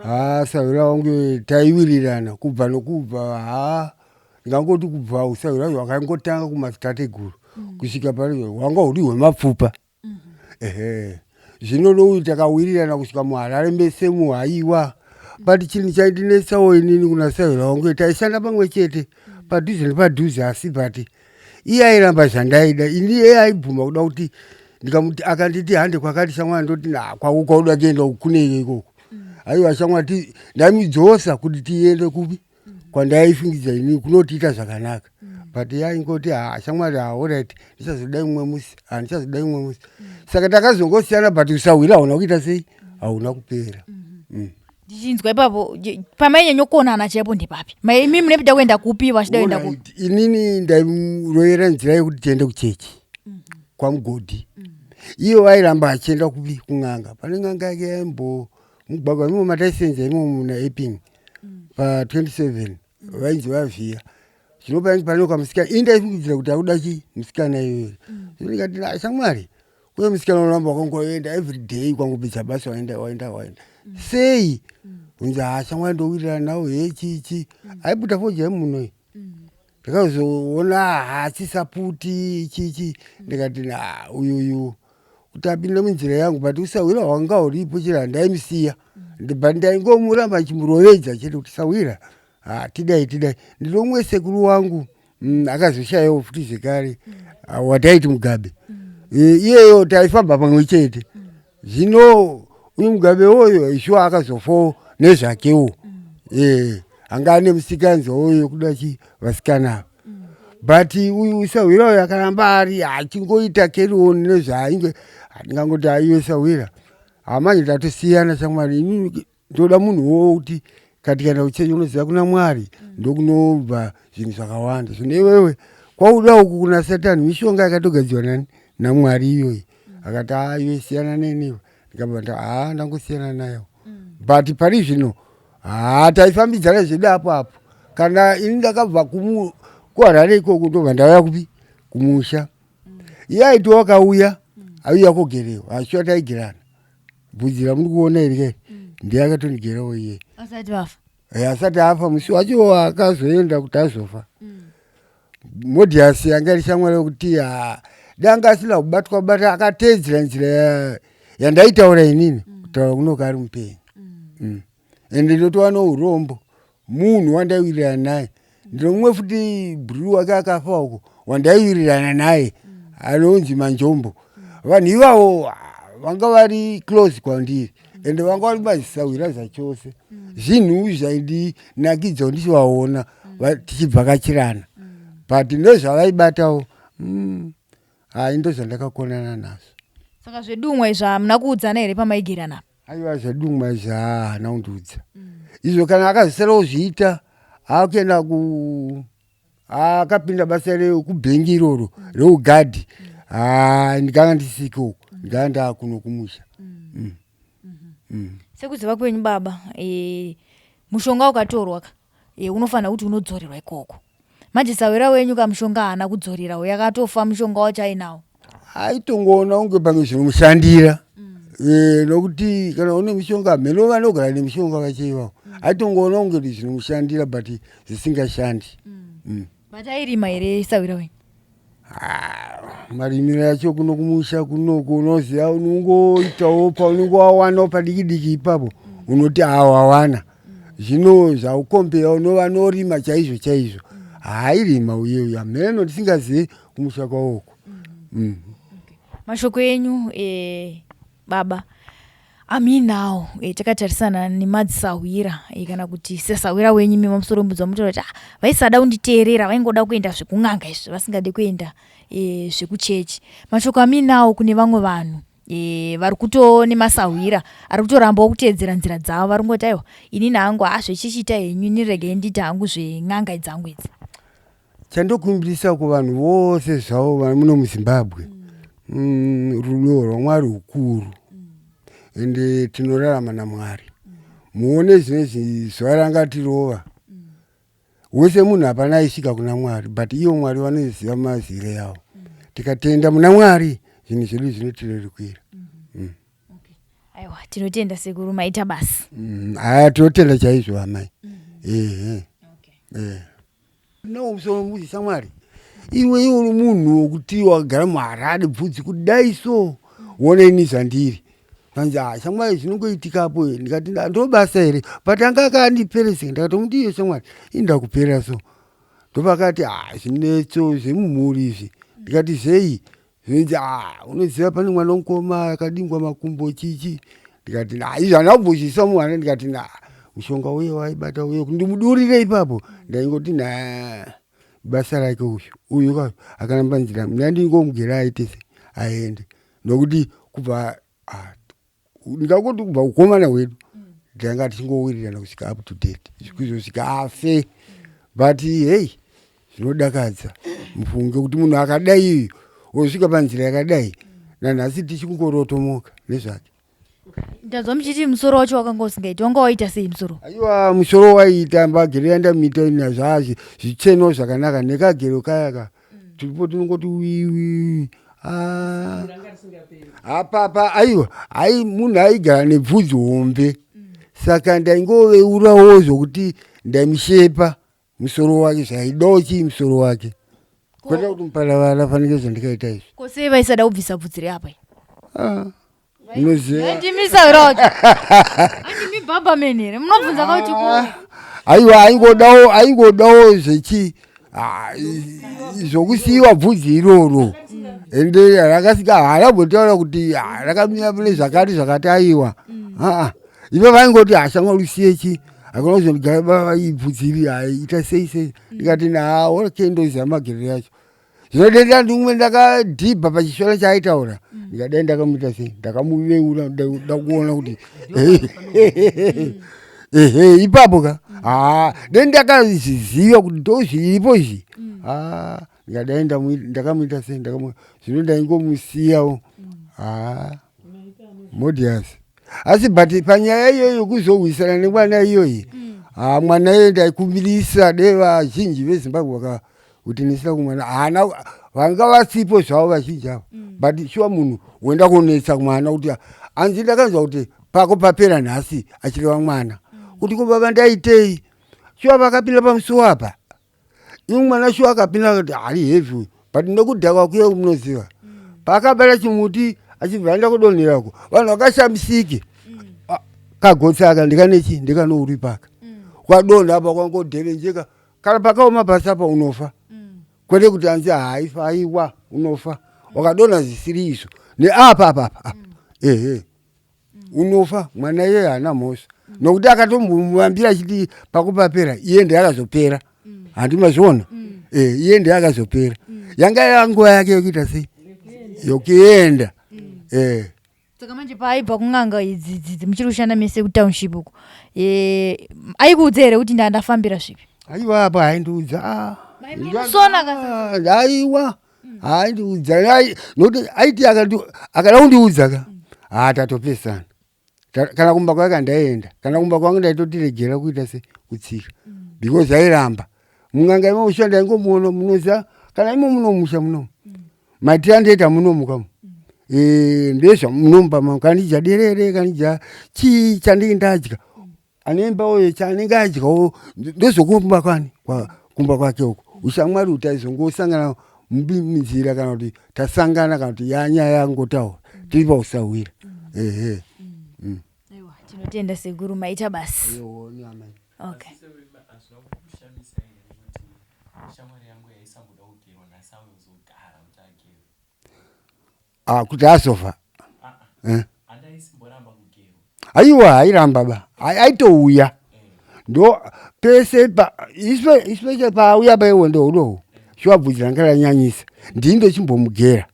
Haa sahwira wangu taiwirirana kubva nokubva haa ndingangoti kubva usahwira hwakangotanga kumadzitateguru kusvika pari hwanga huri hwemapfupa. Ehe. Zvino nouyu takawirirana kusvika muHarare mese muhaiwa. But chinhu chaindinetsawo inini kuna sahwira wangu taishanda pamwe chete padhuze nepadhuze asi but iye airamba zvandaida ini iye aibvuma kuda kuti ndikamuti akanditi hande kwakati shamwari ndoti na kwako kwauda kuenda kunei ikoko. Aiwa shamwari ndaimudzosa kuti tiende kupi kwandaifungidza ini kunotiita zvakanaka. But iye aingoti ha shamwari ha alright ndichazodai mumwe musi ha ndichazodai mumwe musi. Saka takazongosiyana but usahwira hauna kuita sei hauna kupera. Ndichinzwa ipapo pamainyanya chaipo ndepapi? Imi munepida kuenda kupi vachida kuenda kupi? Inini ndairoyera nzira yekuti tiende kuchechi kwaMugodhi. Iye vairamba achienda kupi kun'anga. Pane n'anga yake yaimbo mugwagwa imomo mataisenza imomo muna Epping pa 27 vainzi vavhiya. Zvino painge pane kamusikana ini ndaifungidzira kuti akuda chi musikana iyoyo. Zvino ndikati na shamwari uye musikana unoramba wakangoenda every day kwangopedza basa waenda waenda waenda. Sei? Unzi ha shamwari ndowirirana nawo he chi chi. Aibuda fodya yemuno iyi. Ndakazoona haasisaputi chi chi ndikati na uyuyu kuti apinde munzira yangu but usahwira hwanga huripo chero handaimusiya. But ndaingomuramba ndichimurovedza chete kuti sahwira ha tidai tidai. Ndine umwe sekuru wangu akazoshayawo futi zvekare wataiti Mugabe. Iyeyo taifamba pamwe chete. Zvino uyu Mugabe uyu shuwa akazofawo nezvakewo. Anga ane musikanzwa uyo yekuda chi vasikana ava. But uyu sahwira uyu akaramba ari achingoita carry on nezvaainge ndingangoti aiwe sahwira. Hamanje tatosiyana shamwari inini ndoda munhu wokuti kati kana kuchechi unoziva kuna Mwari ndokunobva zvinhu zvakawanda. Zvino iwewe kwauda uku kuna Satani mishonga yakatogadzirwa nani naMwari iyoyi. Akati haa iwe siyana neniwe. Ndikabva nda haa ndangosiyana nayo. But pari zvino haa taifambidzana zvedu apo apo. Kana ini ndakabva kuHarare ikoko ndobva ndauya kupi kumusha. Iye aiti wakauya auya kogerewa asi taigerana. Bvudzi ramuri kuona iri kai ndiye akatondigerawo iye. Asati vafa. Eh, asati afa musi wacho akazoenda kuti azofa. Modias yanga iri shamwari yekuti danga asina kubatwa bata akateedzera nzira yandaitaura inini kutaura kunoka ari mupenyu. Ende ndotova nourombo munhu wandaiwirirana naye ndinomumwe futi bhuru wake akafa uko wandaiwirirana naye anonzi Manjombo. Vanhu ivavo vanga vari close kwandiri ende vanga vari mazisahwira zvachose. Zvinhu zvaindinakidza ndichivaona tichibvakachirana but nezvavaibatawo hai ndozvandakakonana nazvo. Saka zvedumwa izvi hamuna kuudzana here pamaigerana apa? Aiwa zvedumwa izvi haana kundiudza. Izvo kana akazosara kuzviita akuenda ku akapinda basa rekubhengi iroro reugadhi haa ndikanga ndisiko uko ndikanga ndaakuno kumusha. Sekuziva kwenyu baba, mushonga ukatorwa ka unofanira kuti unodzorerwa ikoko. Manje sahwira wenyu kamushonga haana kudzorera uyo akatofa mushonga wacho ainawo. Aitongoona kunge pamwe zvinomushandira nokuti kana une mishonga mheno vanogara nemishonga vacho ivavo. Aitongoona kunge kuti zvinomushandira but zvisingashandi. But airima here sahwira wenyu? Marimiro acho kuno kumusha kunoku unoziva unongoitawo paunenge wawanawo padiki diki ipapo unoti awawana. Zvino zvaukombeya unova norima chaizvo chaizvo. Haairima uye uya mheno ndisingazivi kumusha kwavo uko. Mashoko enyu baba amuinawo takatarisana nemadzisahwira kana kuti sesahwira wenyu imi pamusoro wembudzi vamutaura kuti vaisada kunditeerera vaingoda kuenda zvekun'anga izvi vasingade kuenda zvekuchechi. Mashoko amuinawo kune vamwe vanhu vari kutoo nemasahwira ari kutorambawo kuteedzera nzira dzavo vari kungoti aiwa inini hangu haa zvechichiita henyu ini regai ndiite hangu zven'anga dzangu idzi. Chandokumbirisa kuvanhu vose zvavo vari muno muZimbabwe rudo rwaMwari hukuru ende tinorarama naMwari. Muone zvinezvi zuva rangatirova wese munhu hapana aisvika kuna Mwari but ivo Mwari vanoziva mazire avo. Tikatenda muna Mwari zvinhu zvedu zvinotirerukira. Aiwa tinotenda sekuru maita basa. Aya tinotenda chaizvo amai. Ehe. No musoro mbudzi shamwari. Iwe iwe uri munhu wokuti wakagara muHarare bvudzi kudai so wona ini zvandiri. Panzi ah shamwari zvinongoitikapo ndikati ndobasa here but anga akandipereseka ndakatomuti iyo shamwari ini ndakupera so. Ndopakati ah zvinetso zvemumhuri izvi ndikati zvei zvinonzi ah unoziva pane mwana womukoma akadingwa makumbo chichi ndikati na izvi handina kumbozviisa muhana ndikati na mushonga uye waibata uye ndimudurire ipapo ndaingoti na basa rake uyu uyu ka akaramba nzira ndandingomugera aite se aende nokuti kubva ndingangoti kubva ukomana hwedu tanga tichingowirirana kusvika up to date kuzosvika afe but hey zvinodakadza mufunge kuti munhu akadai uyu wosvika panzira yakadai nanhasi tichingorotomoka nezvake. Ndanzwa muchiti musoro wacho wakanga usingaiti, wanga waita sei musoro? Aiwa musoro waiita mbagero yandamita ina zvazvi zvitsvenewo zvakanaka nekagero kaya ka tiripo tinongoti wiwi apapa aiwa ai munhu aigara nebvudzi hombe saka ndaingoveurawo zvokuti ndaimushepa musoro wake zvaidawo chii musoro wake kwete kuti muparavara fanike zvandikaita izvi. Ko sei vaisada kubvisa bvudzi reapa? Unoziva Ndimi sahwira wacho. Andimi baba men here? Munobvunza kauti ku aiwa aingodawo aingodawo zvechi zvokusiyiwa bvudzi iroro ende rakasika harambotaura kuti rakamira pane zvakati zvakati aiwa aa ivo vaingoti hashamwa rusiye chi Hakuna kuzondigara baba ibvudzi iri hai ita sei sei. Ndikati naa okay ndoziva magerero yacho. Zvino denda ndimwe ndakadhibha pachishona chaaitaura. Ndikadai ndakamuita sei ndakamuveura nda kuona kuti ehe ipapo ka haa dai ndakazviziva kuti ndozviripo izvi haa ndikadai ndakamuita sei zvino ndaingomusiyawo haa modias asi but panyaya iyoyo yekuzohwisana nemwana iyoyi haa mwana iyoyo ndaikumbirisa dei vazhinji vezimbabwe vakautinisira kumwana haana vanga vasipo zvavo vazhinji ava but shuwa munhu woenda kunetsa mwana kuti hanzi ndakanzwa kuti pako papera nhasi achireva mwana kuti ko baba ndaitei shuwa vakapinda pamusuwo apa iwe mwana shuwa akapinda akati hari heavy uyu but nokudhakwa kuye munoziva paakabata chimuti achibva aenda kudonherako vanhu vakashamisike. Kagotsi aka ndikanechi ndikanouripaka kwadonha apa kwangodhevenjeka kana pakaoma pasi apa unofa kwete kuti hanzi haifa aiwa unofa wakadonha zvisiri izvo neapa apa apa apa ehe unofa mwana iyeye haana mhosva nokuti akatombomuvambira achiti pakupapera iye ndiye akazopera handi mazviona eh iye ndiye akazopera yanga yanguva yake yokuita sei yokuenda eh Saka manje paaibva kun'anga idzi idzi muchiri kushanda mese kutownship uko eh, aikuudza here kuti ndandafambira zvipi? Aiwa apa haindiudza ah. Sona ka Aiwa haindiudza nokuti aiti akada kundiudza ka haa tatopesana kana kumba kwake handaienda kana kumba kwangu ndaitotiregera kuita se kutsika because airamba mun'anga imomo shuwa ndaingomuona munoziva kana imo munomusha munomu maitiro andoita munomu kamu ndezvamunomupa mangu kana ndidya derere kana ndidya chii chandinge ndadya Anemba uyo chaanenge adyawo ndozokumba kwani kumba kwake uko ushamwari kuti taizongosangana munzira kana kuti tasangana kana kuti yanyaya yangotaura tiri pausahwira ehe Aiwa, tinotenda sekuru maita basa. Okay. Ah, kuti azofa eh. Aiwa hairamba ba aitouya ndo pese pa especially paauya paiwo ndohudohu shuwa bvudzi ranga ranyanyisa ndini ndochimbomugera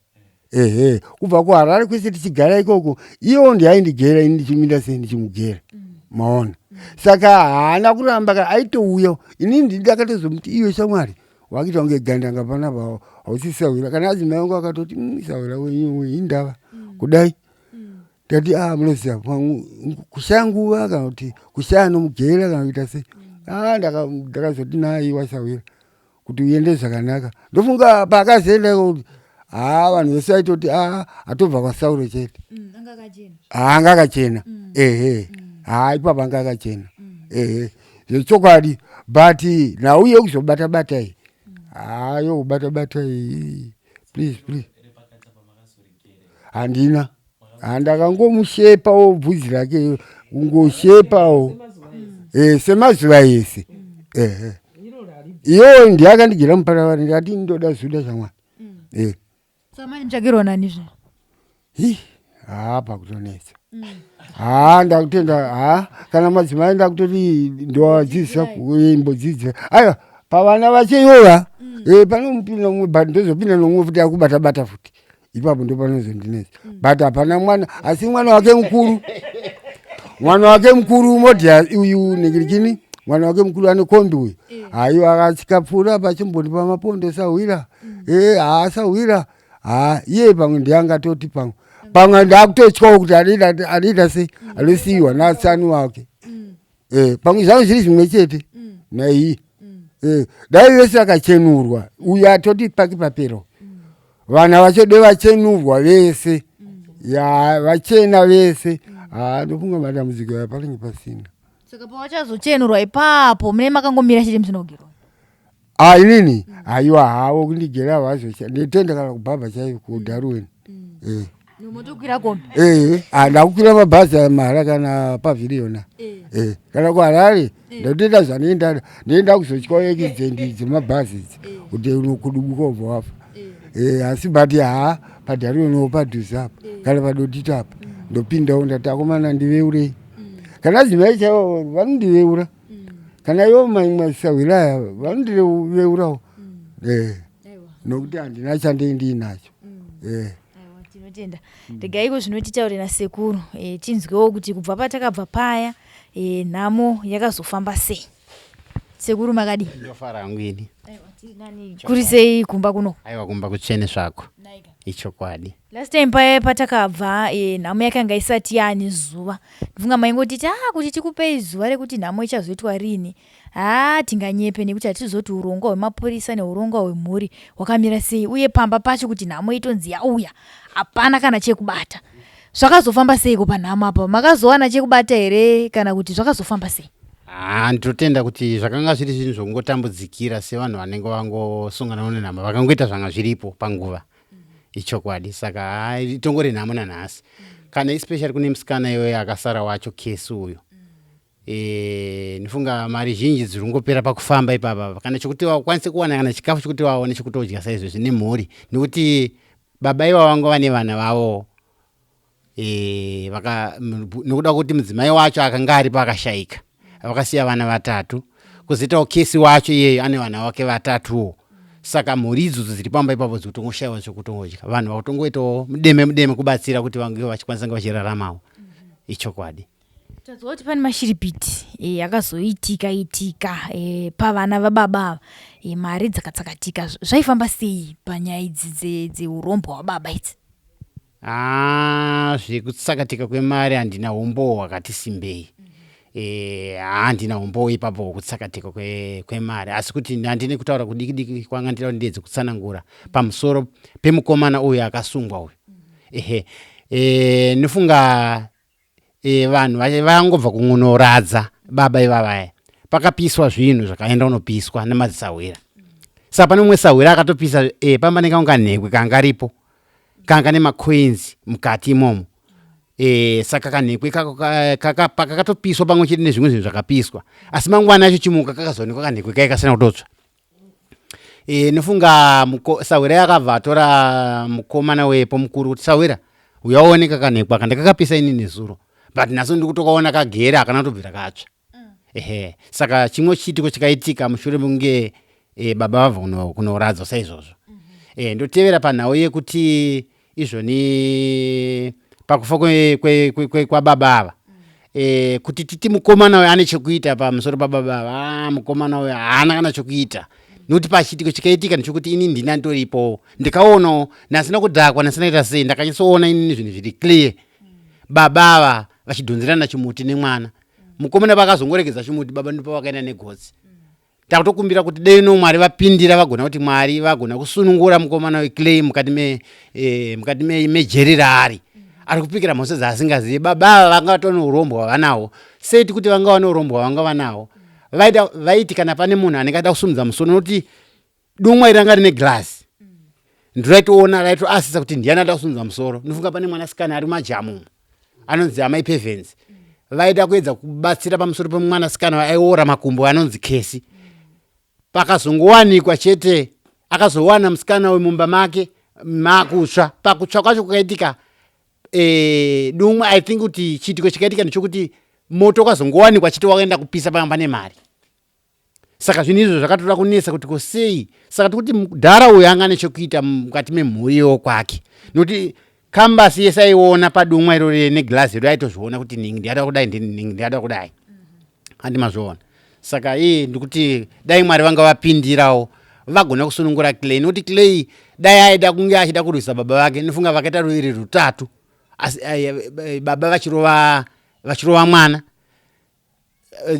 ehe kubva kuharare kwese tichigara ikoko iyewo ndiaindigera ini ndichimira sei ndichimugera maona saka haana kuramba ka aitouya ini ndini ndakatozomuti iwe shamwari wakuita kunge gandanga panapa hausi sahwira kana adzimai vangu akatoti mm, sahwira wenyu indava kudai Ndati ah munoziva kushaya nguva kana kuti kushaya anomugera kana kuita sei. Ah ndakazoti naiwa sahwira kuti uende zvakanaka. Ndofunga paakazoenda kuti haa vanhu vese vaitoti ah atobva kwaSauro chete. Mm, anga akachena. Haa anga akachena. Ehe. Haa ipapo anga akachena. Ehe. Zvechokwadi but nhau yekuzobata bata iyi. Haa yokubata bata iyi. Please please. Handina. Handakangomushepawo bvudzi rake kungoshepawo eh, semazuva ese ehe iyoyo ndiye akandigira muparavara ndikati ndoda zuda shamwari eh. Saka manje muchagerwa nani zve? Hi, haa pakutonetsa haa ndakutenda haa kana madzimai ndakutoti ndowadzidzisa imbodzidzira aiwa pavana vacho ivova eh, panomupinda mumwe but ndozopinda nomumwe futi akubata bata futi ipapo ndopanozondinetsa mm. but hapana mwana asi mwana wake mukuru mwana wake mukuru modhi uyu ningirikini mwana wake mukuru ane kombi uyu eh. haiwa akachikapfuura pachimbondipa mapondo sahwira mm. e haa sahwira haa iye pamwe ndiangatoti pamwe pamwe ndakutotyawo kuti anoita sei mm. anosiyiwa nasani wake mm. Eh, pamwe zvangu zviri zvimwe chete naiyi eh, dai vese vakachenurwa uyu atoti paki papero vana vacho de vachenurwa vese ya vachena vese haa ndofunga matambudziko aya panenge pasina Saka pawachazochenurwa ipapo mune makangomira chete musina kugerwa. Ah, inini haiwa hawo kundigera vazocha nditenda kana kubhabha chaiyo kudarweni eh. Motokwira kombi. Eh, ah, ndakukwira mabhazi aya mahara kana pavhiriyona eh. Kana kuharare ndotoita zvanoenda ndoenda kuzotyawo ekidzendi dzemabhazi idzi kuti unokudubuka ubva wafa eh, asi but haa padharionowo padhuze apa kana padotito apa ndopindawo ndati akomana ndiveurei kana adzimai chaivo vanondiveura. Kana ivo masahwira aya vanondiveurawo eh nokuti handina chandei ndiinacho eh. Tinotenda. Regai iko zvino titaure nasekuru, tinzwewo kuti kubva patakabva paya, nhamo yakazofamba sei. Sekuru, makadii? Ndofara hangu ini. Kuri sei kumba kuno? Aiwa, kumba kutsvene zvako, ichokwadi. Last time paya patakabva, nhamo yakanga isati yaane zuva. Ndifunga maingotiti kuti tikupei zuva rekuti nhamo ichazoitwa rini. Haa, tinganyepe nekuti hatizoti urongwa hwemapurisa neurongwa hwemhuri hwakamira sei, uye pamba pacho kuti nhamo itonzi yauya hapana kana chekubata. Zvakazofamba seiko panhamo apa? Makazowana chekubata here kana kuti zvakazofamba sei? Ha, ndinotenda kuti zvakanga zviri zvinhu zvokungotambudzikira sevanhu vanenge vangosungana nenhamo, vakangoita zvanga zviripo panguva, ichokwadi. Saka ha, itongori nhamo nanhasi, kana especially kune musikana iyoyo akasara wacho, kesi uyu. Ndifunga mari zhinji dziri kungopera pakufamba ipapa, kana chekuti vakwanise kuwana kana chikafu chekuti vaone chekutodya saizvozvi nemhuri, nekuti baba ivavo vanga vane vana vavo, nekuda kwekuti mudzimai wacho akanga aripo akashayika, vakasiya vana vatatu. Kuzoitawo kesi wacho iyeyo ane vana vake vatatuwo. Saka mhuri idzodzo dziri pamba ipapo dziri kutongoshayiwa zvekutongodya, vanhu vakutongoitawo mudeme mudeme kubatsira kuti vange vachikwanisa kunge vachiraramawo, ichokwadi. Tanzwa kuti pane mashiripiti akazoitika itika pavana vababa ava, mari dzakatsakatika. Zvaifamba sei panyaya idzi dzeurombwa hwababa idzi? Ah, zvekutsakatika kwemari handina umbowo hwakati simbei. Handina umbowo ipapo hwekutsakatika kwemari, asi kuti handine kutaura kudiki diki kwanga ndida kuti ndiedze kutsanangura pamusoro pemukomana uyu akasungwa uyu. Ehe, nofunga vanhu vangobva kungonoradza baba ivavaya, pakapiswa zvinhu zvakaenda kunopiswa nemadzisahwira. Saka pane mumwe sahwira akatopisa, pamba nekangu kanhekwe kanga ripo, kanga nemacoins mukati imomo. Saka kanhekwe kako pakakatopiswa pamwe chete nezvimwe zvinhu zvakapiswa, asi mangwana acho chimuka kakazoonekwa kanhekwe kai kasina kutotsva. Nofunga sahwira yakabva atora mukomana wepo mukuru kuti, "Sahwira, uya uone kakanhekwe aka, ndakakapisa ini nezuro, but nhasi ndiri kutokaona kagere, hakana kutobvira katsva." Ehe, saka chimwe chiitiko chakaitika mushure mekunge baba vabva kunoradzwa saizvozvo. Ndotevera panhau yekuti izvoni pakufa kwababa ava, kuti titi mukomana uyu ane chekuita pamusoro pababa ava, mukomana uyu haana kana chokuita, nekuti pachiitiko chikaitika ndechekuti ini ndina ndoripowo, ndikaonawo ndasina kudhakwa, ndasina kuita sei, ndakanyatsoona inini zvinhu zviri clear, baba ava vachidhonzerana chimuti nemwana mukomana. Vakazongoregedza chimuti, baba ndipo vakaenda negotsi. Takutokumbira kuti dei no Mwari vapindira, vagona kuti Mwari vagona kusunungura mukomana weClay mukati me mukati mejeri raari, ari kupikira mhosva dzaasingazivi. Baba ava vanga vatori neurombwa hwavanahwo. Sei tikuti vanga vane urombwa hwavanga vanahwo? Vaida vaiti kana pane munhu anenge ada kusumudza musoro, nokuti dumwa iri ranga rine girazi, ndiraitoona, raitoasisa kuti ndiani ada kusumudza musoro. Ndinofunga pane mwanasikana ari mumajamu umu anonzi amai Pevens, vaida kuedza kubatsira pamusoro pemwanasikana aiora makumbo anonzi Kesi. Pakazongowanikwa chete, akazowana musikana uyu mumba make makutsva. Pakutsva kwacho kwakaitika dumwa, I think kuti chiitiko chikaitika ndechekuti moto ukazongowanikwa chete wakaenda kupisa panga pane mari. Saka zvinhu izvo zvakatoda kunetsa kuti kosei. Saka tikuti mudhara uyu anga ane chekuita mukati memhuri kwake, nokuti kambasi yese aiona padumwa irori negirazi iro, aitozviona kuti ningi ndiyada kudai, ningi ndiyada kudai, handi mazviona. Saka iye ndikuti dai Mwari vanga vapindirawo, vagona kusunungura Clay, nokuti Clay dai aida kunge achida kurwisa baba vake, nofunga vakaita ruviri rutatu, asi baba vachirova mwana.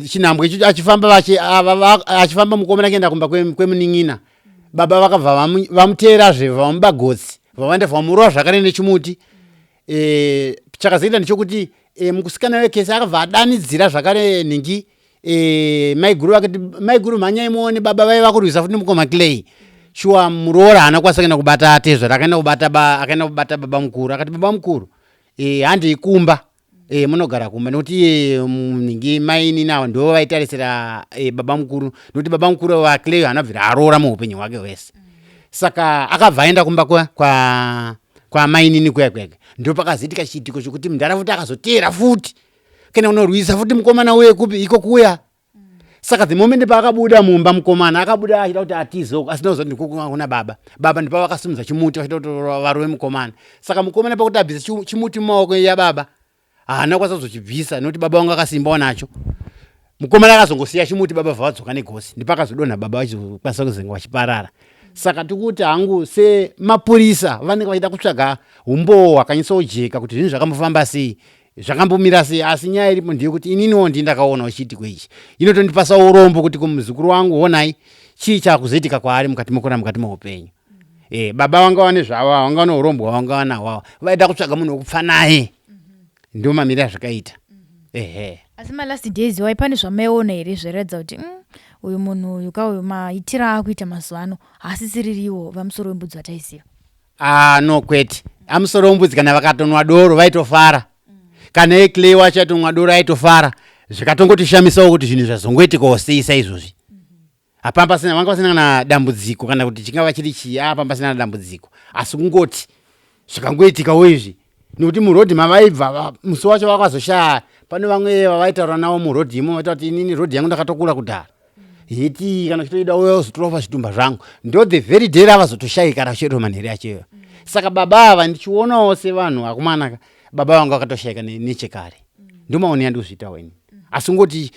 Chinhambwe ichocho achifamba achifamba mukomana kuenda kumba kwemunin'ina, baba vakabva vamuteerazve, vamuba gotsi, vavaenda vamurova zvakare nechimuti. Chakazoita ndechekuti mukusikana wekesi akabva adanidzira zvakare nhingi, maiguru vake, "Maiguru, mhanyai muone, baba vaiva kurwisa futi nemukoma Clay." Shuwa muroora haana kukwanisa kuenda kubata atezvara, akaenda kubata akaenda kubata baba mukuru, akati, "Baba mukuru, handei kumba, munogara kumba," nekuti iye nhingi mainini ava ndo vaitarisira baba mukuru, nekuti baba mukuru vaClay haana kubvira aroora muupenyu hwake hwese. Saka akabva aenda kumba kwamainini kuya kuya. Ndo pakazoitika chiitiko chokuti mudhara futi akazoteera futi kuenda kunorwisa futi mukomana uye kupi iko kuya. Saka the moment paakabuda mumba, mukomana akabuda achida kuti atize uko, asina kuziva kuti ndiko kuna baba. Baba ndipo vakasimudza chimuti vachida kuti varove mukomana. Saka mukomana pakuti abvise chimuti mumaoko yababa, haana kukwanisa kuzochibvisa nekuti baba vangu akasimbawo nacho. Mukomana akazongosiya chimuti, baba vavadzoka negosi, ndipo akazodonha baba vachizokwanisa kuzenga vachiparara. Saka tikuti hangu semapurisa vanenge vachida kutsvaga umbowo hwakanyatsojeka kuti zvinhu zvakambofamba sei, zvakambomira sei. Asi nyaya iripo ndeyekuti ininiwo ndii ndakaonawo chiitiko ichi, inotondipasa urombo kuti kumuzukuru wangu honai chii chakuzoitika kwaari mukati mokura, mukati meupenyu. Baba vanga vane zvavo, vanga vane urombo hwavanga vanahwo, vaida kutsvaga munhu wekupfa naye. Ndo mamiriro azvakaita, ehe. Asi malast days wai pane zvamaiona here zvairatidza kuti uyu munhu uyu ka uyu maitiro aakuita mazuva ano haasisiririwo vamusoro wembudzi vataiziva? Ah, no, kwete. Amusoro wembudzi kana vakatonwa doro vaitofara. Kana eclay wacho aitonwa doro aitofara. Zvikatongotishamisawo kuti zvinhu zvazongoitikawo sei saizvozvi. Hapana, pasina, vanga vasina kana dambudziko, kana kuti chingava chiri chii, apa pasina kana dambudziko. Asi kungoti zvikangoitikawo izvi nekuti murodhi mavaibva musi wacho vakazoshaya, pane vamwe vavaitaura navo murodhi imo, vaita kuti inini rodhi yangu ndakatokura kudhara, hiti kana uchitoida uya uzotorova zvitumba zvangu. Ndo the very day ravazotoshayika rachoito manheri acho. Saka baba ava ndichionawo sevanhu akomana, baba vangu vakatoshayika nechekare. Ndomaonera ndikuzviitawo ini. Asi ngoti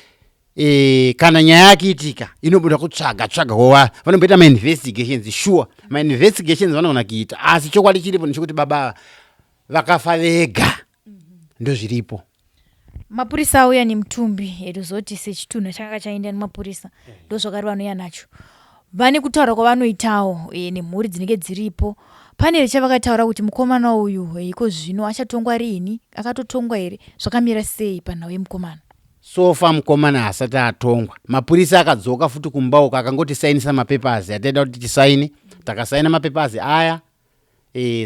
kana nyaya yakiitika inobuda kutsvaga tsvaga wowa vanomboita mainvestigations, sure, mainvestigations vanogona kuita, asi chokwadi chiripo ndechekuti baba ava vakafa vega, ndozviripo. Mapurisa auya nemutumbi, tozoti sechitunha chakanga chaenda nemapurisa, ndozvakari vanouya nacho. Vane kutaura kwavanoitawo nemhuri dzinenge dziripo. Pane here chavakataura kuti mukomana uyu iko zvino achatongwa riini, akatotongwa here, zvakamira sei panhau yemukomana? So far mukomana haasati atongwa. Mapurisa akadzoka futi kumba uko, akangotisainisa mapapers ataida kuti tisaine. Takasaina mapapers aya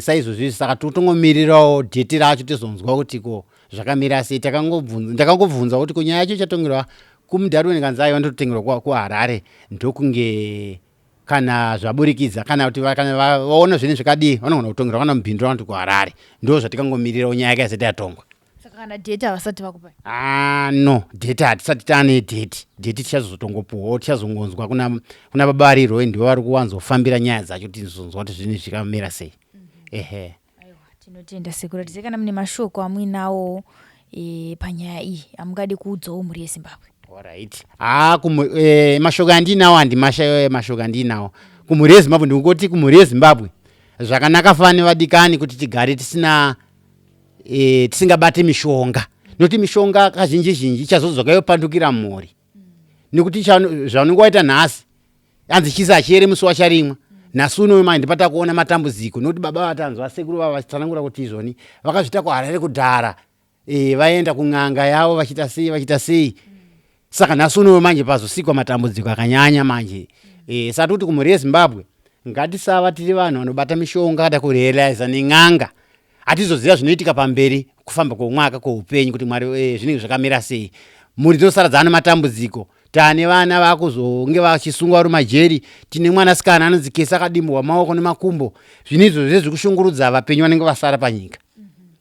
saizvozvo izvi. Saka totongomirirawo date racho tizonzwa kuti ko zvakamira sei. Ndakangobvunza kuti ko nyaya yacho ichatongerwa kuMudharweni, kanzi aiwa, ndototengerwa kuHarare, ndokunge kana zvaburikidza kana kuti kana vaona zvinhu zvikadii vanogona kutongerwa kana mubhindura kana kuti kuHarare. Ndo zvatikangomirirawo, nyaya yake isati yatongwa. Saka kana date havasati vakupai? Ah, no, date hatisati taane date. Date tichazotongopuwawo, tichazongonzwa kuna baba vari ndivo vari kuwanzofambira nyaya dzacho, tizonzwa kuti zvinhu zvikamira sei, ehe. Aiwa, tinotenda sekuru. Tize kana mune mashoko amuinawo panyaya iyi amungade kuudzawo mhuri yeZimbabwe. Alright, ah, mashoko andinawo handimashayo. Mashoko andinawo kumhuri yeZimbabwe, ndikungoti kumhuri yeZimbabwe zvakanaka fani vadikani kuti tigare tisina tisingabati mishonga, nokuti mishonga kazhinji zhinji ichazodzoka yopandukira mhuri, nekuti zvaunenge waita nhasi, hanzi chisi hachiyere musi wacharimwa. Nhasi unoyo mai ndipata kuona matambudziko, nokuti baba vatanzwa sekuru vava vachitsanangura kuti izvoni vakazviita kuHarare kudhara, vaenda kun'anga yavo vachiita sei, vachiita sei. Saka nhasi unoyo manje pazosikwa matambudziko akanyanya manje. Sati kuti kumhuri yeZimbabwe ngatisava tiri vanhu vanobata mishonga kada kurealiza nen'anga. Hatizoziva zvinoitika pamberi kufamba kwomwaka kweupenyu kuti Mwari zvinenge zvakamira sei. Mhuri dzinosara dzaane matambudziko, taane vana vakuzonge vachisungwa vari majeri. Tine mwanasikana anonzi Kesi akadimbwa maoko nemakumbo. Zvinhu izvozvo zviri kushungurudza vapenyu vanenge vasara panyika,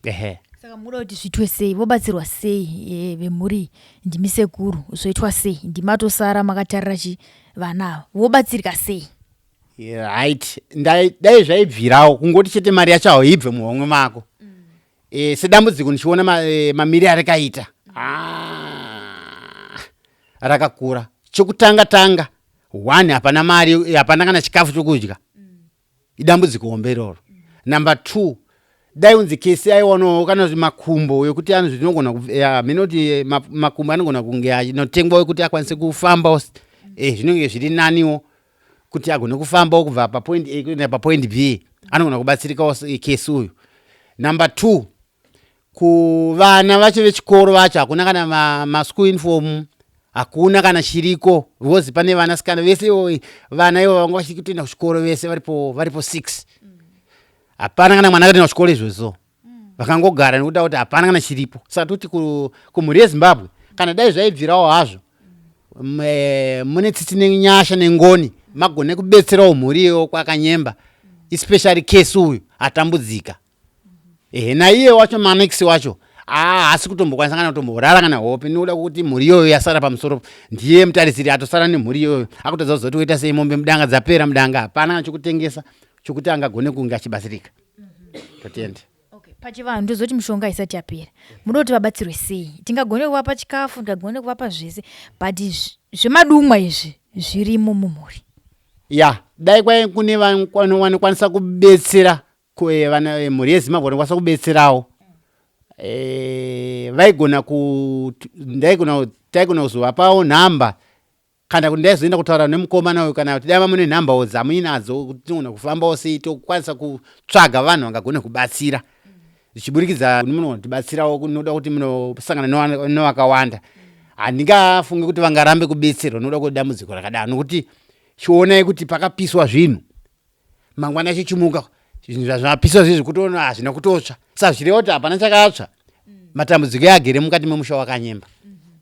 ehe. Saka muda kuti zviitwe sei, vobatsirwa sei vemhuri? Ndimi sekuru, zvoitwa sei? Ndimatosara makatarira chi vana ava vobatsirika sei? Right, dai zvaibvirawo kungoti chete mari yacho haibve muhomwe mako. Sedambudziko ndichiona mamiri arikaita, ah, rakakura. Chekutanga tanga one, hapana mari, hapana kana chikafu chokudya, idambudziko hombe iroro. Number two, dai unzi Kesi aiwanawo kana kuti makumbo ekuti zvinogona hameno kuti makumbo anogona kunge anotengwa ekuti akwanise kufambawo, zvinenge zviri naniwo kuti agone kufambawo kubva papoint A kuenda papoint B, anogona kubatsirikawo Kesi uyu. Number two, kuvana vacho vechikoro vacho hakuna kana maschool uniform, hakuna kana chiriko, because pane vanasikana vese ivo, vana ivo vanga vachitoenda kuchikoro vese varipo six. Hapana kana mwana akatoenda kuchikoro izvozvo, vakangogara nekuda kuti hapana kana chiripo. Saka toti kumhuri yeZimbabwe, kana dai zvaibvirawo hazvo, mune tsitsi nenyasha nengoni, magone kubetserawo mhuri iyoyo kwakanyemba, especially Kesi uyu atambudzika. Ehe, naiye wacho Manex wacho. Haasi kutombokwanisa kana kutomborara kana hope nokuda kwekuti mhuri iyoyo yasara pamusoro, ndiye mutarisiri atosara nemhuri iyoyo, akutadza kuziva kuti oita sei. Mombe mudanga dzapera, mudanga hapana kana chokutengesa chokuti angagone kunge achibatsirika. Totenda. Okay. Pachivanhu tozoti mishonga isati yapera, muda kuti vabatsirwe sei? Tingagone kuvapa chikafu, tingagone kuvapa zvese, but zvemadumwa izvi zvirimo mumhuri. Ya, dai kwai kune vanokwanisa kubetsera vana mhuri yeZimbabwe vanokwanisa kubetserawo, vaigona ku ndaigona taigona kuzovapawo nhamba, kana kuti ndaizoenda kutaura nemukomana uyu, kana kuti dai vamune nhambawo dzamuinadzo kuti tinogona kufambawo sei, tokwanisa kutsvaga vanhu vangagone kubatsira zvichiburikidza munogona kutibatsirawo. Kunoda kuti munosangana nevakawanda. Handingafungi kuti vangarambe kubetserwa nokuda kwedambudziko rakadaro, nokuti chionai kuti pakapiswa zvinhu, mangwana chichimuka zvinhu zvazvapiswa zvezvi kutoona hazvina kutotsva, saka zvichireva kuti hapana chakatsva. Matambudziko eagere mukati memusha wakanyemba.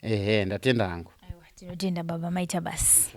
Ehe, ndatenda hangu. Aiwa, tinotenda baba, maita basi.